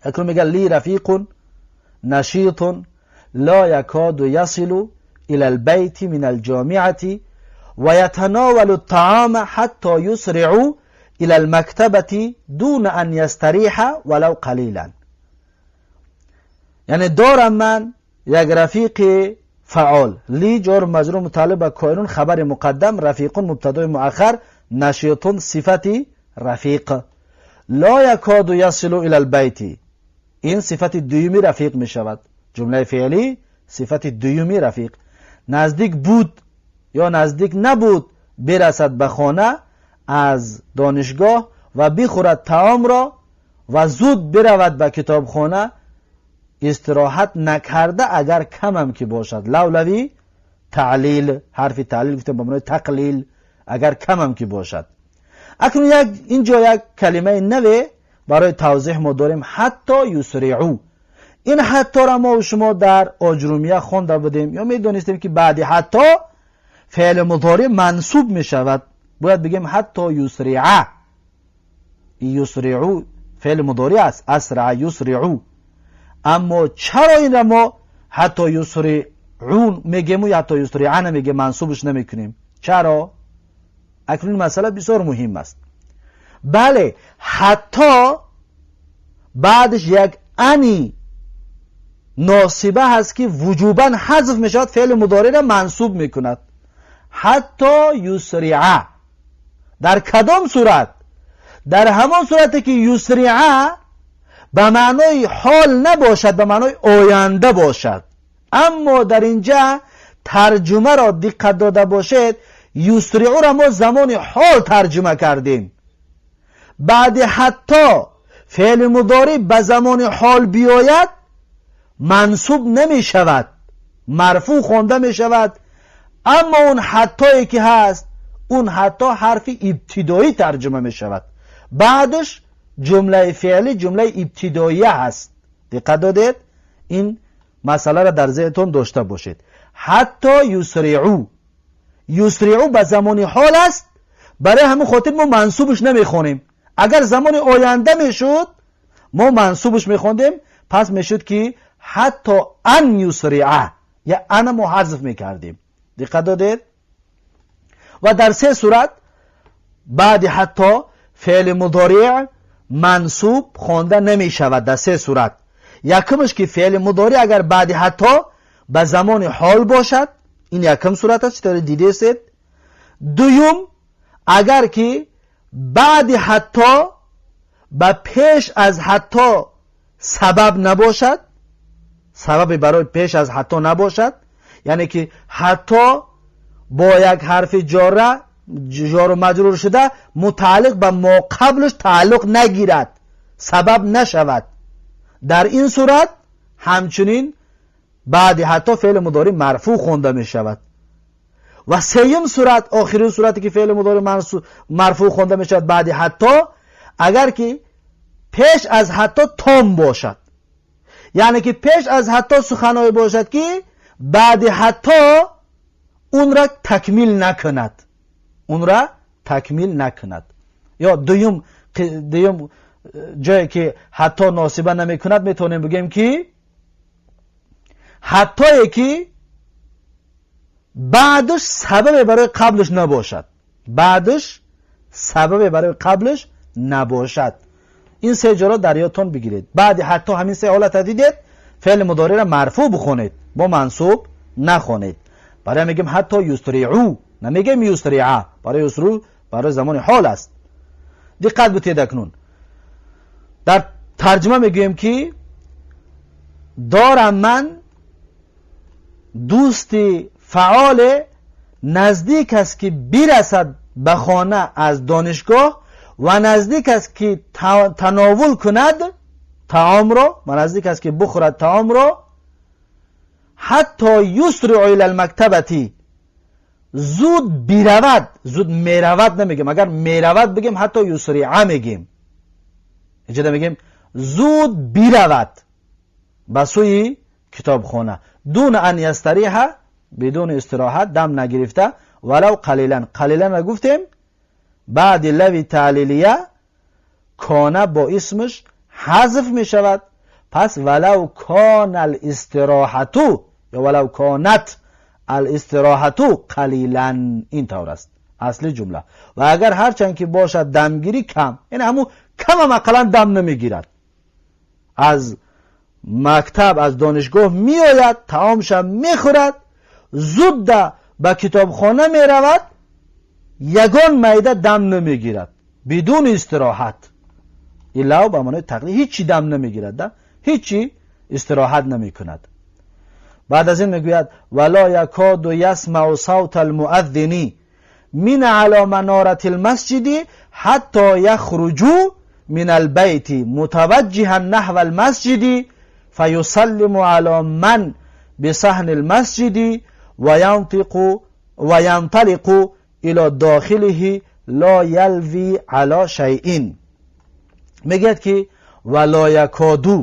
اکنون میگه لي رفيق نشيط لا يكاد يصل إلى البيت من الجامعة ويتناول الطعام حتى يسرع إلى المكتبة دون أن يستريح ولو قليلا. یعنی دارم من یک رفیق فعال، لي جار مجرور متعلق به کائنٌ خبر مقدم، رفيق مبتدای مؤخر، نشيط صفت رفیق، لا يكاد يصل إلى البيت این صفت دویمی رفیق می شود، جمله فعلی صفت دویمی رفیق، نزدیک بود یا نزدیک نبود برسد به خانه از دانشگاه و بخورد طعام را و زود برود به کتابخانه استراحت نکرده اگر کمم که باشد. لو لوی تعلیل، حرف تعلیل گفتم به معنای تقلیل، اگر کمم که باشد. اکنون یک اینجا یک کلمه نوی برای توضیح ما داریم، حتى يسرع. این حتی را ما و شما در آجرومیه خوانده بودیم یا میدانستیم که بعد حتی فعل مضارع منصوب می شود، باید بگیم حتى يسرع. يسرع فعل مضارع است، أسرع يسرع. اما چرا این را ما حتى يسرعون میگیم و حتى يسرع نمیگیم، منصوبش نمیکنیم؟ چرا؟ اکنون این مسئله بسیار مهم است. بله، حتی بعدش یک أن ی ناصبه هست که وجوبا حذف میشود، فعل مضارع را منصوب میکند. حتى يسرع در کدام صورت؟ در همان صورتی که يسرع به معنای حال نباشد، به معنای آینده باشد. اما در اینجا ترجمه را دقت داده باشید، يسرع را ما زمان حال ترجمه کردیم. بعد حتی فعل مضارع به زمان حال بیاید منصوب نمی شود، مرفوع خوانده می شود. اما اون حتی که هست، اون حتی حرف ابتدایی ترجمه می شود، بعدش جمله فعلی جمله ابتدایی هست. دقت دادید؟ این مسئله را در ذهنتون داشته باشید. حتى يسرع، يسرع به زمان حال است، برای همون خاطر ما منصوبش نمیخونیم. اگر زمان آینده میشد ما منصوبش میخوندیم، پس میشد که حتى أن يسرع، یا أن ما حذف میکردیم. دقت دادید؟ و در سه صورت بعد حتی فعل مضارع منصوب خوانده نمی شود. در سه صورت، یکمش که فعل مضارع اگر بعد حتی به زمان حال باشد، این یکم صورت است چطور دیده استید. دوم، اگر که بعد حتی به پیش از حتی سبب نباشد، сабаби барои пеш аз ҳатто набошад, яъне ки ҳатто бо як ҳарфи ҷора ҷору маҷрур шуда мутааллиқ ба мо қаблаш тааллуқ нагирад, сабаб нашавад. Дар ин сурат ҳамчунин баъди ҳатто феъли мудори марфӯъ хонда мешавад. Ва сеюм сурат, охирин сурате ки феъли мудори марфӯъ хонда мешавад баъди ҳатто, агар ки пеш аз ҳатто том бошад, яъне ки пеш аз ҳатто суханҳое бошад, ки баъди ҳатто унра такмил накунад, унра такмил накунад. Ё дуюм ҷое ки ҳатто носиба намекунад, метавонем бигӯем ки ҳаттое ки баъдаш сабабе барои қаблаш набошад, баъдаш сабабе барои қаблаш набошад. Ин се ҷоро дар ёдтон бигиред. Баъди ҳатто ҳамин се ҳолата дидед, феъли мудориро марфӯъ бихонед, бо мансуб нахонед. Барои мегӯем ҳатто юсриъу, намегӯем юсриа, барои юсру барои замони ҳол аст. Диққат бутед, акнун дар тарҷума мегӯем ки дорам ман дӯсти фаъоле, наздик аст ки бирасад ба хона аз донишгоҳ ва наздик аст ки тановул кунад таомро ва наздик аст ки бухӯрад таомро. Ҳатто юсриъу ила алмактабати, зуд биравад, зуд меравад намегем. Агар меравад бигем, ҳатто юсриа мегем. Иҷода мегем зуд биравад ба сӯи китобхона, дуна ан ястариҳа, бидуни истироҳат, дам нагирифта, валав қалилан. Қалилан гуфтем, баъди лави таълилия кона бо исмаш ҳазф мешавад. Пас валав кона алистироҳату ё валав конат алистироҳату қалилан, ин тавр аст асли ҷумла. Ва агар ҳарчанд ки бошад дамгирӣ кам, яъне ҳамун камам ақаллан дам намегирад, аз мактаб, аз донишгоҳ меояд, таомша мехӯрад, зудда ба китобхона меравад, ягон майда дам намегирад, бидуни истироҳат. Илав ба маънои тақлил, ҳичи дам намегирад, да ҳичи истироҳат намекунад. Баъд аз ин мегӯяд: вала якоду ясмау савта алмуаззини мин ала манорати лмасҷиди ҳатто яхруҷу мин албайти мутаваҷҷиҳан наҳва алмасҷиди фаюсаллиму ала ман бисаҳни лмасҷиди ва янталиқу ило дохилиҳи ло ялви ало шайъин. Мегӯяд ки вало якоду,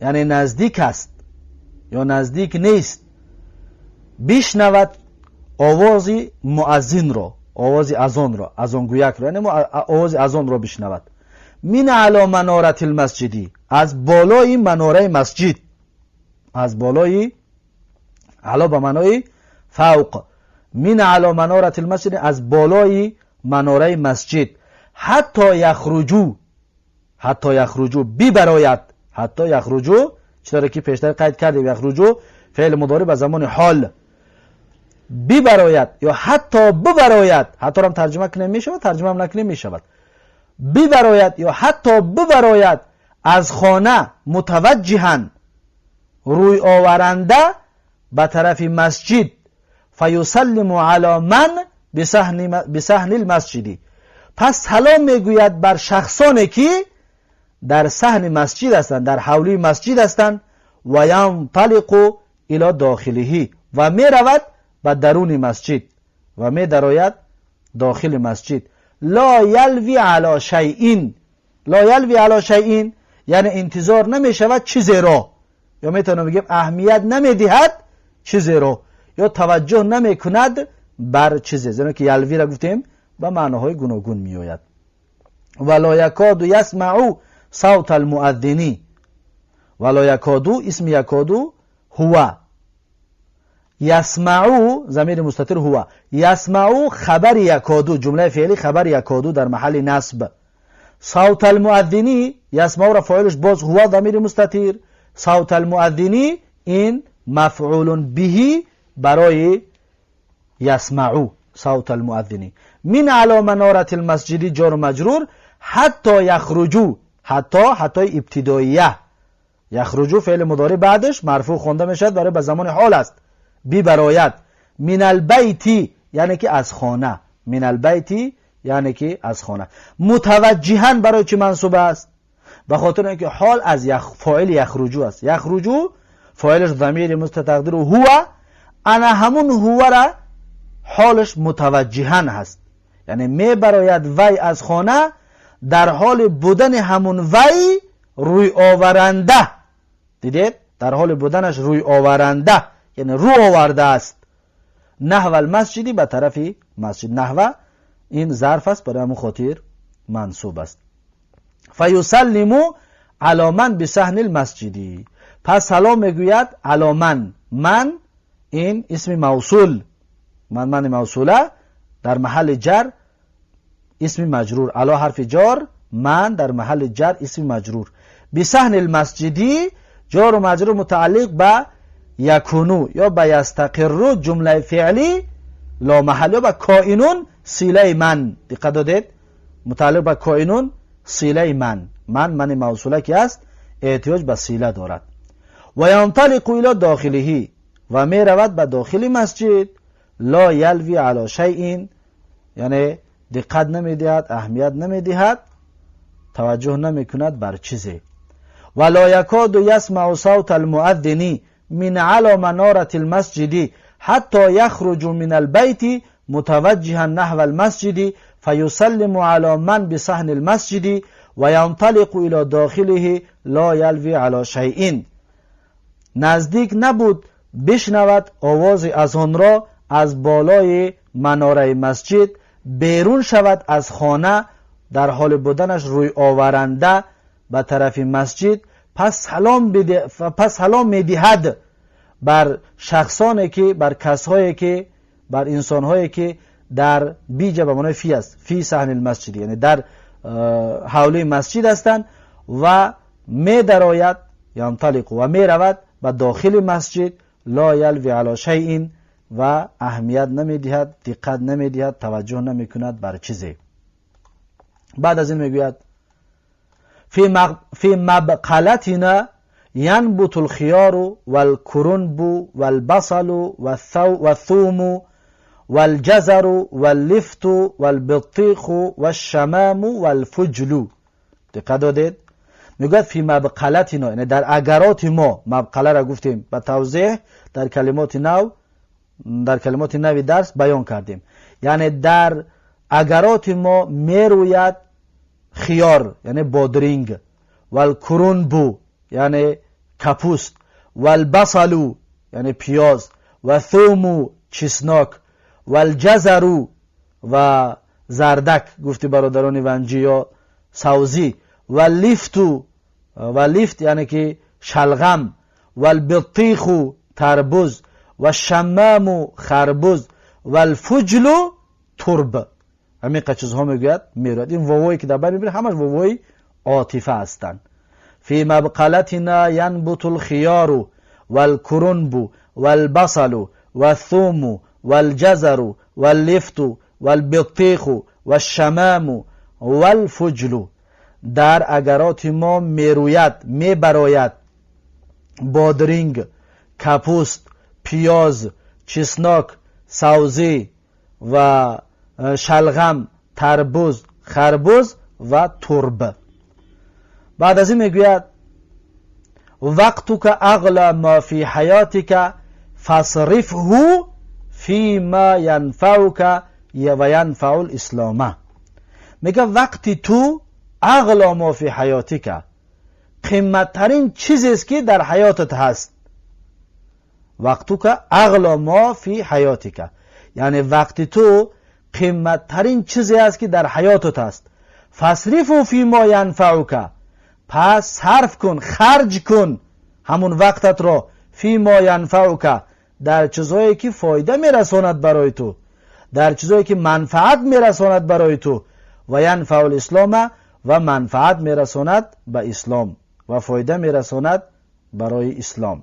яъне наздик аст ё наздик нест бишнавад овози муаззинро, овози азонро, азонгӯякро, яъне овози азонро бишнавад, мин ало манорати лмасҷидӣ, аз болои манораи масҷид, аз болои, ало ба маънои фавқ, мин ало манорати лмасҷид, аз болои манораи масҷид, ҳатто яхруҷу, ҳатто яхруҷу бибарояд, ҳатто яхруҷу, читоре ки пештар қайд кардем, яхруҷу феъли мудори ба замони ҳол, бибарояд ё ҳатто бибарояд. Ҳатторам тарҷума кунем мешавад, тарҷумаам накунем мешавад. Бибарояд ё ҳатто бибарояд аз хона, мутаваҷҷиҳан, рӯй оваранда ба тарафи масҷид, фаюсаллиму ало ман бисаҳни лмасҷиди, пас салом мегӯяд бар шахсоне ки дар саҳни масҷид ҳастанд, дар ҳавлии масҷид ҳастанд, ва янталиқу ило дохилиҳи, ва меравад ба даруни масҷид ва медарояд дохили масҷид, ло ялви ало шайъин. Ло ялви ало шайъин, яъне интизор намешавад чизеро, ё метавонем бигем аҳамият намедиҳад чизеро, ё таваҷҷӯҳ намекунад бар чизе, зеро ки ялвира гуфтем ба маъноҳои гуногун меояд. Вало якоду ясмау савта алмуаззини, вало якоду, исми якоду ҳува, ясмау замири мустатир ҳува, ясмау хабари якоду, ҷумлаи феълӣ хабари якоду дар маҳалли насб, савта алмуаззини, ясмаура фоилш боз ҳува замири мустатир, савта алмуаззини ин мафъулун биҳи барои ясмау савта алмуаззини, мин ало манорати лмасҷиди ҷору маҷрур, ҳатто яхруҷу, ҳатто, ҳаттои ибтидоия. یخرجو فعل مضارع بعدش مرفوع خونده میشد برای به زمان حال است. ببراید من البیتی یعنی که از خانه، من البیتی یعنی که از خانه. متوجها برای چی منصوب است؟ به خاطر اینکه حال از فاعل یخرجو است. یخرجو فاعلش ضمیر مستتقدیر هو، انا همون هو را حالش متوجها هست، یعنی میبراید وی از خانه در حال بودن همون وی روی آورنده. دیدید؟ در حال بودنش روی آورنده، یعنی رو آورده است. نحو المسجدی به طرف مسجد. نحو این ظرف است، برای همون خاطر منصوب است. فیسلم علی من بصحن المسجدی، پس سلام میگوید علی من. من این اسم موصول، من من موصوله در محل جر اسم مجرور، علی حرف جار، من در محل جر اسم مجرور. بصحن المسجدی جار و مجرور متعلق به یکونو یا به یستقرو جمله فعلی لا محل یا به کائنون صله من. دقت دادید؟ متعلق به کائنون صله من، من من موصوله که است احتیاج به صله دارد. و ینطلق الی داخله و می رود به داخل مسجد. لا یلوی علی شیء یعنی دقت نمیدهد، اهمیت نمیدهد، توجه نمیکند بر چیزی. و لا یکاد یسمع صوت المؤذن من علی منارة المسجد حتی یخرج من البیت متوجها نحو المسجد فیسلم علی من بصحن المسجد و ینطلق الی داخله لا یلوی علی شیء. نزدیک نبود بشنود آواز از آن را از بالای مناره مسجد، بیرون شود از خانه در حال بودنش روی آورنده به طرف مسجد، پس سلام میدهد بر شخصانی که، بر کسایی که، بر انسانهایی که در بیجه به معنای فی است، فی صحن المسجد یعنی در حوله مسجد هستند و می درآید ینطلق و می رود به داخل مسجد. لا یلوی علی شیء و اهمیت نمیدهد، دقت نمیدهد، توجه نمیکند بر چیزی. بعد از این میگوید فی مبقلتنا ینبت الخیار والکرنب والبصل والثوم والجزر واللفت والبطیخ والشمام والفجل. دقت دادید؟ میگوید فی مبقلتنا یعنی در اگرات ما. مبقله را گفتیم به توضیح در کلمات نو، در کلمات نوی درس بیان کردیم. یعنی در اگرات ما میروید خیار یعنی بادرنگ، والکرنب یعنی کپوست، والبصل یعنی پیاز، و ثوم چسناک، والجزر و زردک گفتی برادران ونجی یا سوزی، واللفت و لفت یعنی که شلغم، والبطیخ تربوز، و شمام خربوز، والفجل ترب. همین چیزها میگوید میرود. این واوی که در بر میبینید همش واوی عاطفه هستند. فی مبقلتنا ینبت الخیار والکرنب والبصل والثوم والجزر واللفت والبطیخ والشمام والفجل. در اگرات ما میروید، میبراید بادرنگ، کپوست، پیاز، چسناک، سوزی و شلغم، تربوز، خربوز و ترب. بعد از این میگوید وقتک اغلى ما فی حیاتک فاصرفه فیما ینفعک و ینفع الاسلام. میگه وقتی تو اغلا ما فی حیاتک، قیمتترین چیزی است که در حیاتت هست. وقتک اغلا ما فی حیاتک یعنی وقتی تو قیمتترین چیزی است که در حیاتت هست. فاصرفه فیما ینفعک، پس صرف کن، خرج کن همون وقتت را، فیما ینفعک، در چیزهایی که فایده میرساند برای تو، در چیزهایی که منفعت میرساند برای تو، و ینفع الاسلام و منفعت میرساند به اسلام و فایده میرساند برای اسلام.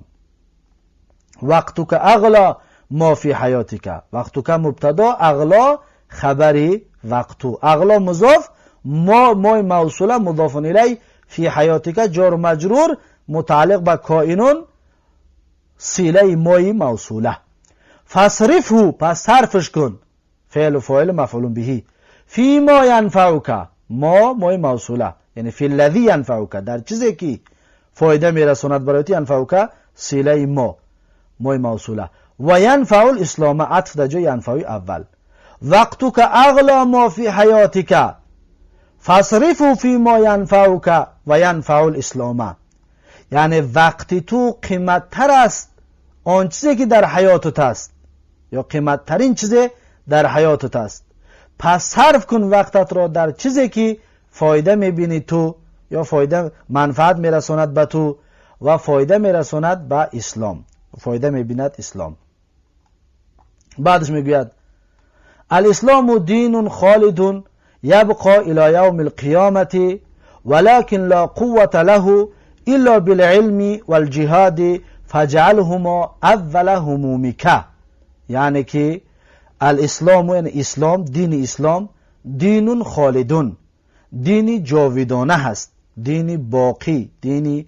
وقتک اغلا ما فی حیاتک، وقتک مبتدا، اغلا خبری وقتو، اغلا مضاف، ما مای موصوله مضاف الی، فی حیاتک جار و مجرور متعلق به کائنون صله مای موصوله. فاصرفه، پس صرفش کن، فعل و فاعل مفعول به، فی ما ینفعک، ما مای موصوله، یعنی فی الذی ینفعک، در چیزی که فایده میرساند برای تو، ینفعک صله ما مای موصوله، و ینفع الاسلام، عطف در جای ینفع اول. وقتک اغلا ما فی حیاتک فاصرفه فی ما ینفعک و ینفع الاسلام، یعنی وقتی تو قیمتتر است آن چیزی که در حیاتت است، یا قیمتترین چیزی در حیاتت است، پس صرف کن وقتت را در چیزی که فایده میبینی تو، یا فایده منفعت میرساند به تو و فایده میرساند به اسلام، فایده میبیند اسلام. بعدش میگوید الاسلام دین خالد یبقى الى یوم القیامة ولكن لا قوة له الا بالعلم والجهاد فاجعلهما اول همومك. یعنی که الاسلام، یعنی اسلام، دین اسلام دین خالدون، دین جاویدانه هست، دین باقی، دین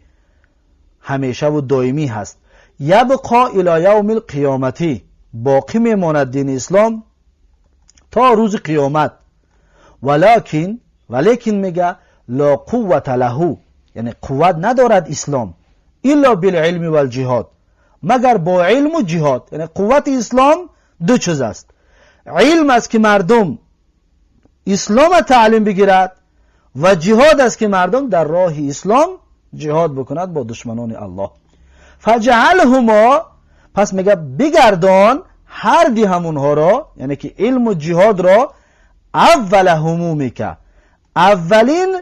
همیشه و دائمی هست. یبقا الی یوم القیامتی، باقی میماند دین اسلام تا روز قیامت. ولکن، ولیکن میگه لا قوة له، یعنی قوت ندارد اسلام، الا بالعلم والجهاد، مگر با علم و جهاد. یعنی قوت اسلام دو چیز است: علم است که مردم اسلام تعلیم بگیرد و جهاد است که مردم در راه اسلام جهاد بکند با دشمنان الله. فجعلهما، پس میگه بگردان هر دی همونها را، یعنی که علم و جهاد را، اول همومک، اولین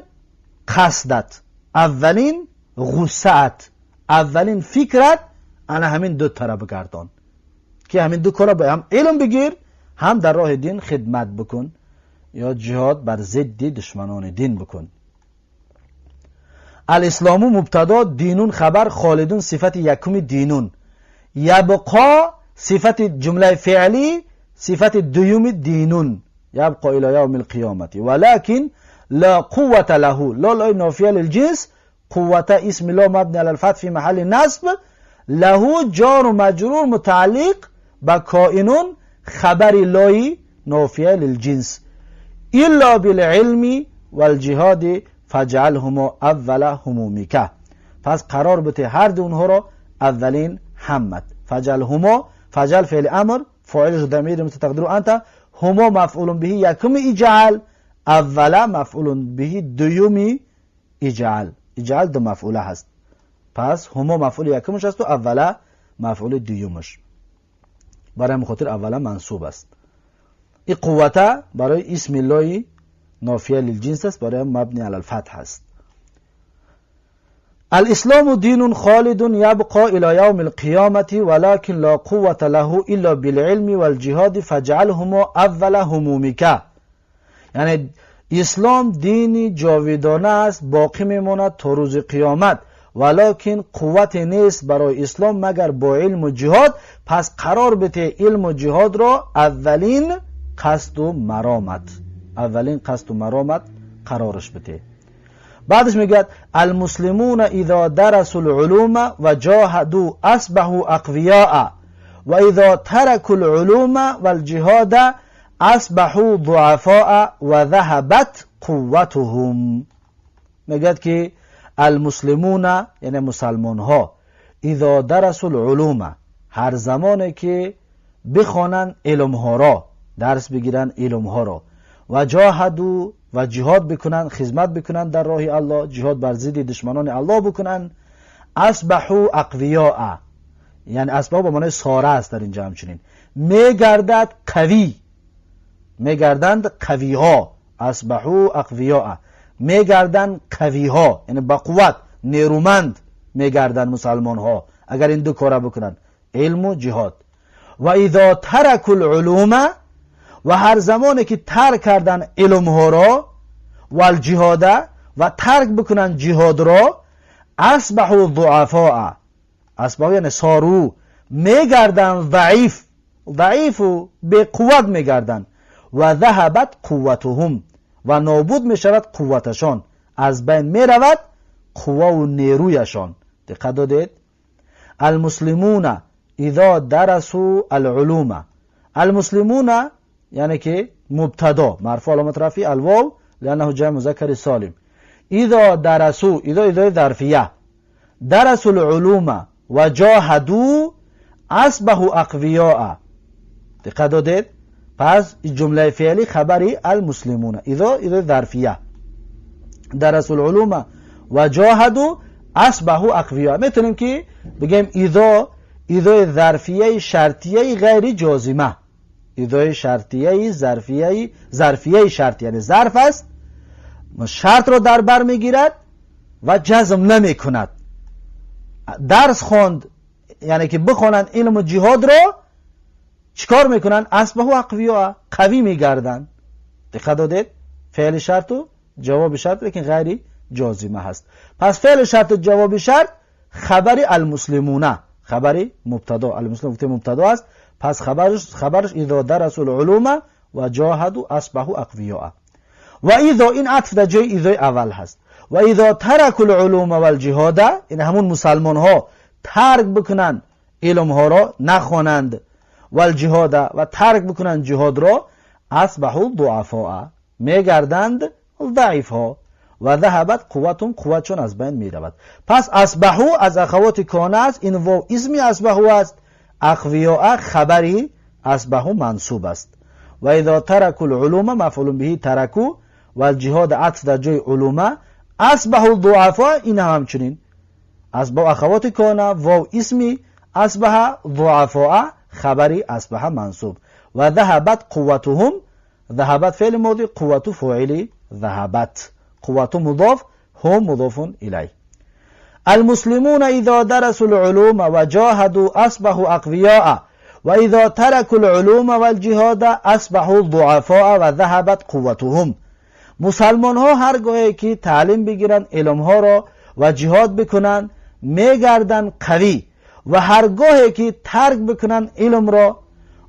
قصدت، اولین غصه‌ات، اولین فکرت، انا همین دو طرف بگردان که همین دو کار با هم علم بگیر، هم در راه دین خدمت بکن یا جهاد بر ضد دشمنان دین بکن. الاسلام مبتدا، دینون خبر، خالدون صفت یکم دینون، یبقا صفت جمله فعلی، صفت دوم دینون، یبقا الى یوم القیامت ولكن لا قوة له، لا لا نافیه للجنس، قوة اسم لا مبنی علی الفتح فی محل نصب، له جار و مجرور متعلق به کائنون، خبر لای نافیه للجنس، الا بالعلم والجهاد فاجعلهما اول همومک. پس قرار بده هر دو اونها را اولین همت. فاجعلهما، فاجعل فعل امر، فاعلش ضمیر مستقدر انت، هما مفعول به یکم اجعل، اول مفعول به دومی اجعل، اجعل دو مفعوله هست، پس هما مفعول یکمش است و اول مفعول دومش، برای خاطر اول منصوب است. این قوته برای اسم لای نافیه للجنس است، برای مبنی علی الفتح است. الاسلام دین خالد یبقى الى یوم القیامة ولكن لا قوة له الا بالعلم والجهاد فاجعلهما اول همومك. یعنی اسلام دینی جاویدانه است، باقی میماند تا روز قیامت، ولیکن قوت نیست برای اسلام مگر با علم و جهاد. پس قرار بده علم و جهاد را اولین قصد و مرامت، اولین قصد و مرامت قرارش بده. بعدش میگه المسلمون اذا درسوا العلوم وجاهدوا اصبحوا اقویاء و اذا تركوا العلوم والجهاد اصبحوا ضعفاء و ذهبت قوتهم. میگه که المسلمون، یعنی مسلمان ها، اذا درسوا العلوم، هر زمانی که بخوانند علم ها را، درس بگیرن علم ها را، و جاهدوا، و جهاد بکنن، خدمت بکنن در راه الله، جهاد بر ضد دشمنان الله بکنن، اصبحوا اقویاء، یعنی اصبحوا به معنای صاره است در اینجا، همچنین میگردد قوی، میگردند قوی ها، اصبحوا اقویاء، میگردند قوی ها، یعنی با قوت، نیرومند میگردند مسلمان ها اگر این دو کار بکنن، علم و جهاد. و اذا ترکوا العلوم، و هر زمانی که ترک کردن علم ها را، و الجهاد، و ترک بکنن جهاد را، اصبحوا ضعفاء، اصبحوا یعنی صاروا، میگردن ضعیف، ضعیف و بی قوت میگردن، و ذهبت قوتهم، و نابود میشود قوتشان، از بین میرود قوه و نیرویشان. Диққат додед? Алмуслимуна изо дарасу алулума. Алмуслимуна яъне ки мубтадо, марфу аломат рафъи алвов лианнаҳу ҷамъ музаккари солим. Изо дарасу, изо изои зарфия, дарасу алулума ва ҷоҳаду асбаҳу ақвиёа. Диққат додед? Пас ҷумлаи феълӣ хабари алмуслимуна, изо изои зарфия, дарасу алулума ва ҷоҳаду асбаҳу ақвиёа. Метавонем ки бигӯем изо изои зарфияи шартияи ғайри ҷозима, изои шартияи зарфияи шарт, яъне зарф аст, шартро дар бар мегирад ва ҷазм намекунад. Дарс хонд, яъне ки бихонанд илму ҷиҳодро, чӣ кор мекунанд? Асбаҳу ақвиёа, қавӣ мегарданд. Диққат додед? Феъли шарту ҷавоби шарт, лекин ғайри ҷозима ҳаст. Пас феъли шарту ҷавоби шарт хабари алмуслимуна, хабари мубтадо. Алмуслим гуфте мубтадо аст. Пас хабараш изо дарасу лулума ва ҷоҳаду асбаҳу ақвиёа. Ва изо, ин атф дар ҷои изои аввал ҳаст. Ва изо тараку лулума валҷиҳода, ин ҳамун мусалмонҳо тарк бикунанд илмҳоро, нахонанд, валҷиҳода, ва тарк бикунанд ҷиҳодро, асбаҳу дуафоа, мегарданд заифҳо, ва заҳабат қувватум, қувватшон аз байн меравад. Пас асбаҳу аз ахавоти кона аст, ин вов исми асбаҳу аст, ақвиёа хабари асбаҳу мансуб аст. Ва изо тараку лулума мафъулун биҳи тараку, валҷиҳода атф дар ҷои улума, асбаҳу дуафо, ин ҳам ҳамчунин асбаҳу ахавоти кона, вов исми асбаҳа, дуафоа хабари асбаҳа мансуб, ва заҳабат қувватуҳум, заҳабат феъли моди, қуввату фоили заҳабат, қуввату мудоф, ҳум мудофун илай. المسلمون إذا درسوا العلوم وجاهدوا أصبحوا أقوياء وإذا تركوا العلوم والجهاد أصبحوا ضعفاء وذهبت قوتهم. مسلمان ها هرگاهی که تعلیم بگیرند علمها را و جهاد بکنند میگردند قوی، و هرگاهی که ترک بکنند علم را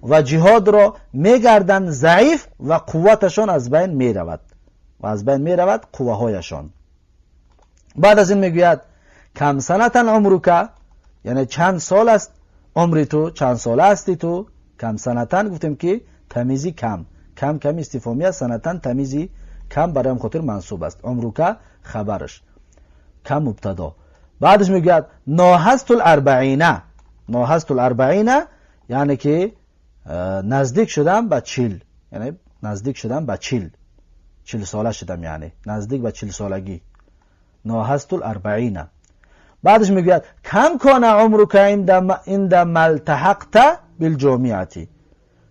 و جهاد را میگردند ضعیف و قوتشان از بین میرود و از بین میرود قوه. بعد از این میگوید کم سنة عمرك، یعنی چند سال است عمری تو، چند ساله هستی تو. کم سنة گفتیم که تمیزی کم، کم کمی استفهامی است، سنة تمیزی کم، برای خاطر منصوب است، عمرك خبرش، کم مبتدا. بعدش میگوید ناهزت الاربعین، ناهزت الاربعین یعنی که نزدیک شدم به 40، یعنی نزدیک شدم به 40، 40 ساله شدم، یعنی نزدیک به 40 سالگی، ناهزت الاربعین. بعدش میگوید کم کان عمرك عندما التحقت بالجامعه،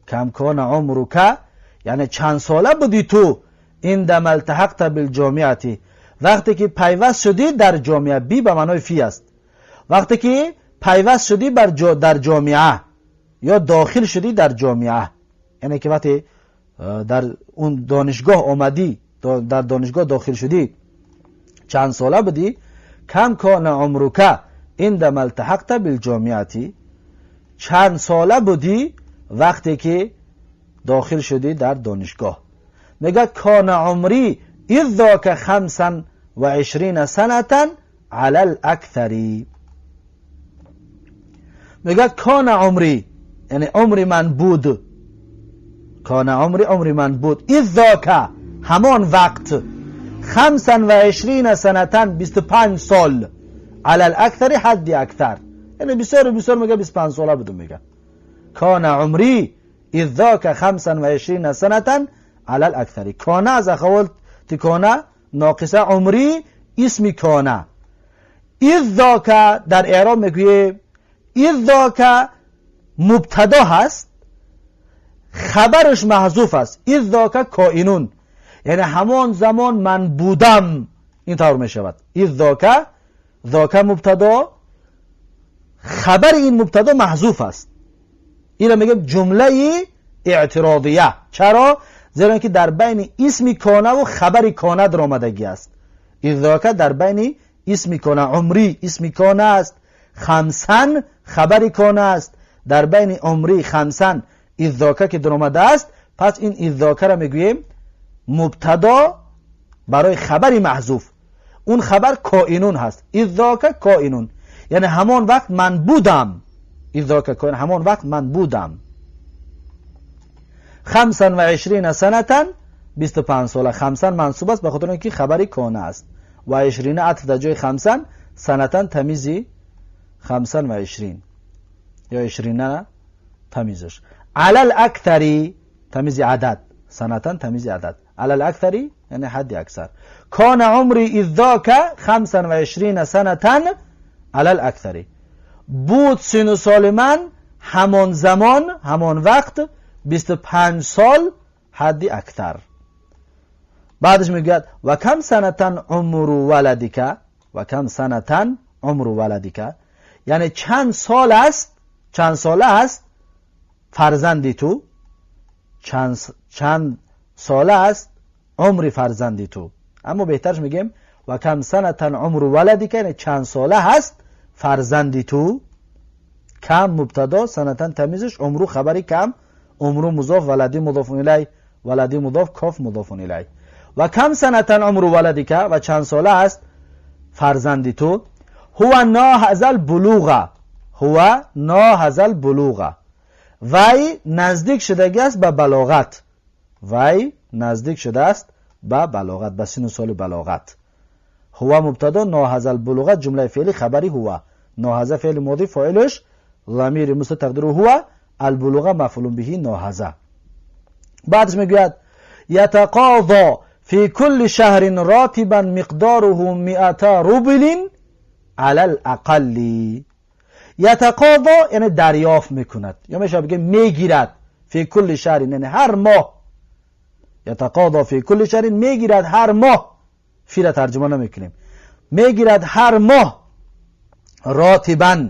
کم کان عمرك یعنی چند ساله بودی تو، عندما التحقت بالجامعه، وقتی که پیوست شدی در جامعه، بی به معنای فی است، وقتی که پیوست شدی بر در جامعه یا داخل شدی در جامعه، یعنی که وقتی در اون دانشگاه آمدی، در دانشگاه داخل شدی، چند ساله بودی؟ کم کان عمرك عندما التحقت بالجامعه، چند ساله بودی وقتی که داخل شدی در دانشگاه؟ میگه کان عمری اذ ذاک 25 سنة علی الاکثری. میگه کان عمری یعنی عمر من بود، کان عمری عمر من بود، اذ ذاک همان وقت، 25 سنة 25 سال، علی الاکثر حد اکثر، یعنی بسیار بسیار، میگه 25 ساله بودم. میگه کان عمری اذ ذاک 25 سنة علی الاکثر. کان از اخوات کان ناقصه، عمری اسم کانه، اذ ذاک در اعراب میگویه اذ ذاک مبتدا هست، خبرش محذوف است، اذ ذاک کائنون، یعنی همان زمان من بودم، این طور می شود. اذ ذاک، ذاک مبتدا، خبر این مبتدا محذوف است. این میگه جمله اعتراضیه. چرا؟ زیرا که در بین اسم کانه و خبر کانه در آمدگی است. اذ ذاک در بین اسم کانه، عمری اسم کانه است، خمسا خبر کانه است، در بین عمری خمسا اذ ذاک که در آمده است، پس این اذ ذاک را میگوییم مبتدا برای خبر محذوف، اون خبر کائنون هست، اذ ذاک کائنون. یعنی همان وقت من بودم. إذ ذاك كان همان وقت من بودم. 25 سنة 25 ساله. خمسا منصوب است به خاطر اینکه خبری کانه است و 20 عطف در جای خمسا، سنة تمیزی 25 یا 20 تمیزش. علی الاکثری تمیز عدد، سنة تمیز عدد، علی الاکثری یعنی حد اکثر. کان عمری اذ ذاک 25 سنة علی الاکثری، بود سن و سال من همان زمان همان وقت 25 سال حد اکثر. بعدش میگوید و کم سنة عمر ولدک، و کم سنة عمر ولدک، یعنی چند سال است، چند ساله است فرزندی تو، چند ساله است عمر فرزندی تو. اما بهترش میگیم و کم سنة عمر ولدک، یعنی چند ساله هست فرزندی تو. کم مبتدا، سنة تمیزش، عمرو خبری کم، عمرو مضاف، ولدی مضاف الیه، ولدی مضاف، کاف مضاف الیه. و کم سنة عمر ولدک، و چند ساله است فرزندی تو. هو ناهز البلوغ، هو ناهز البلوغ، وی نزدیک شدگی است به بلاغت، وی نزدیک شده است به بلاغت، به سن و سال بلاغت. هو مبتدا، ناهز البلوغ جمله فعلی خبری هو، ناهز فعل ماضی فاعلش ضمیر مستتر تقدیره هو، البلوغ مفعول به ناهز. بعدش میگوید یتقاضا فی کل شهر راتبا مقداره 200 روبل علی الاقل. یتقاضا یعنی دریافت میکند، یا میشه بگه میگیرد. فی کل شهر یعنی هر ماه، یتقاضا فی کل شهر میگیرد هر ماه، فی را ترجمه نمیکنیم، میگیرد هر ماه راتبا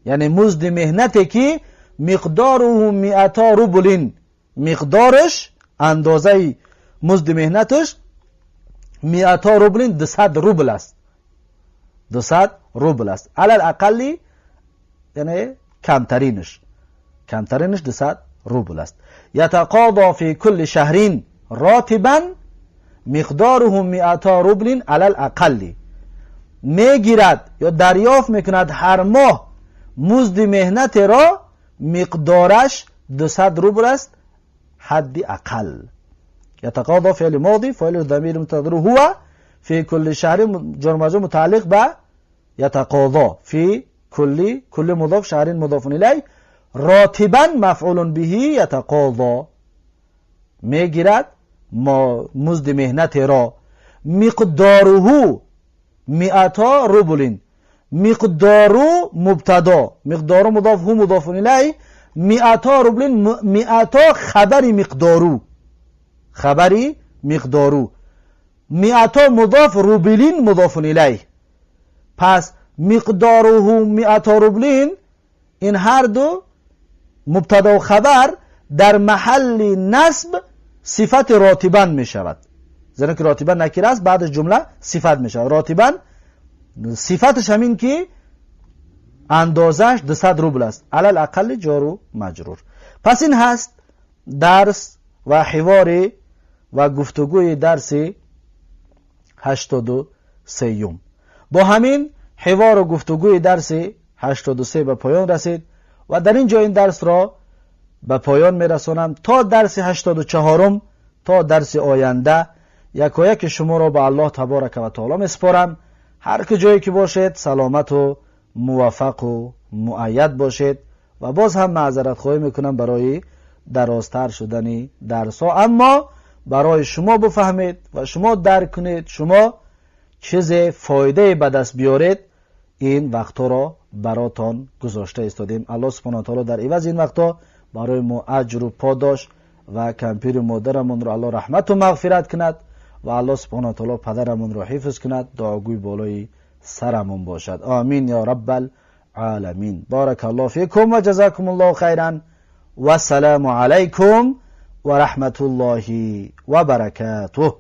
یعنی مزد مهنتی که مقداره 200 روبل، مقدارش اندازه مزد مهنتش 200 روبل 200 روبل است، 200 روبل است. علی الاقل یعنی کمترینش، کمترینش 200 روبل است. یتقاضا فی کل شهر راتبا مقداره 200 روبل علی الاقل، میگیرد یا دریافت میکند هر ماه مزد مهنت را مقدارش 200 روبل است حد اقل. یتقاضا فعل ماضی فاعل ضمیر مستتر هو، فی کل شهر جار مجرور متعلق به یتقاضا، فی کل، کل مضاف، شهر مضاف الیه، راتبا مفعول به یتقاضا، میگیرد ما مزد مهنت را مقداره 200 روبل، مقدارو مبتدا، مقدارو مضاف، هو مضاف الیه، 200 روبل 200 خبری مقدارو، خبری مقدارو، 200 مضاف، روبلین مضاف الیه. پس مقداره 200 روبلین این هر دو مبتدا و خبر در محل نصب صفت راتبا می شود، زیرا که راتبا نکره است، بعد جمله صفت می شود. راتبا صفتش همین که اندازش 200 روبل است، علی الاقل جار و مجرور. پس این هست درس و حوار و گفتگوی درس 83. با همین حوار و گفتگوی درس 83 به پایان رسید و در اینجا این درس را به پایان میرسانم. تا درس 84، تا درس آینده، یکایک شما را به الله تبارک و تعالی میسپارم. هر که جایی که باشید سلامت و موفق و مؤید باشید و باز هم معذرت خواهی میکنم برای درازتر شدن درس ها، اما برای شما بفهمید و شما درک کنید، شما چیز فایده به دست بیارید، این وقتها را براتان گذاشته ایستادیم. الله سبحانه و تعالی در عوض این وقتها برای ما اجر و پاداش و کمپیر مادرمون را الله رحمت و مغفرت کند و الله سبحانه و تعالی پدرمون را حفظ کند، دعاگوی بالای سرمون باشد. آمین یا رب العالمین. بارک الله فیکم و جزاکم الله خیرا و السلام علیکم و رحمت الله و برکاته.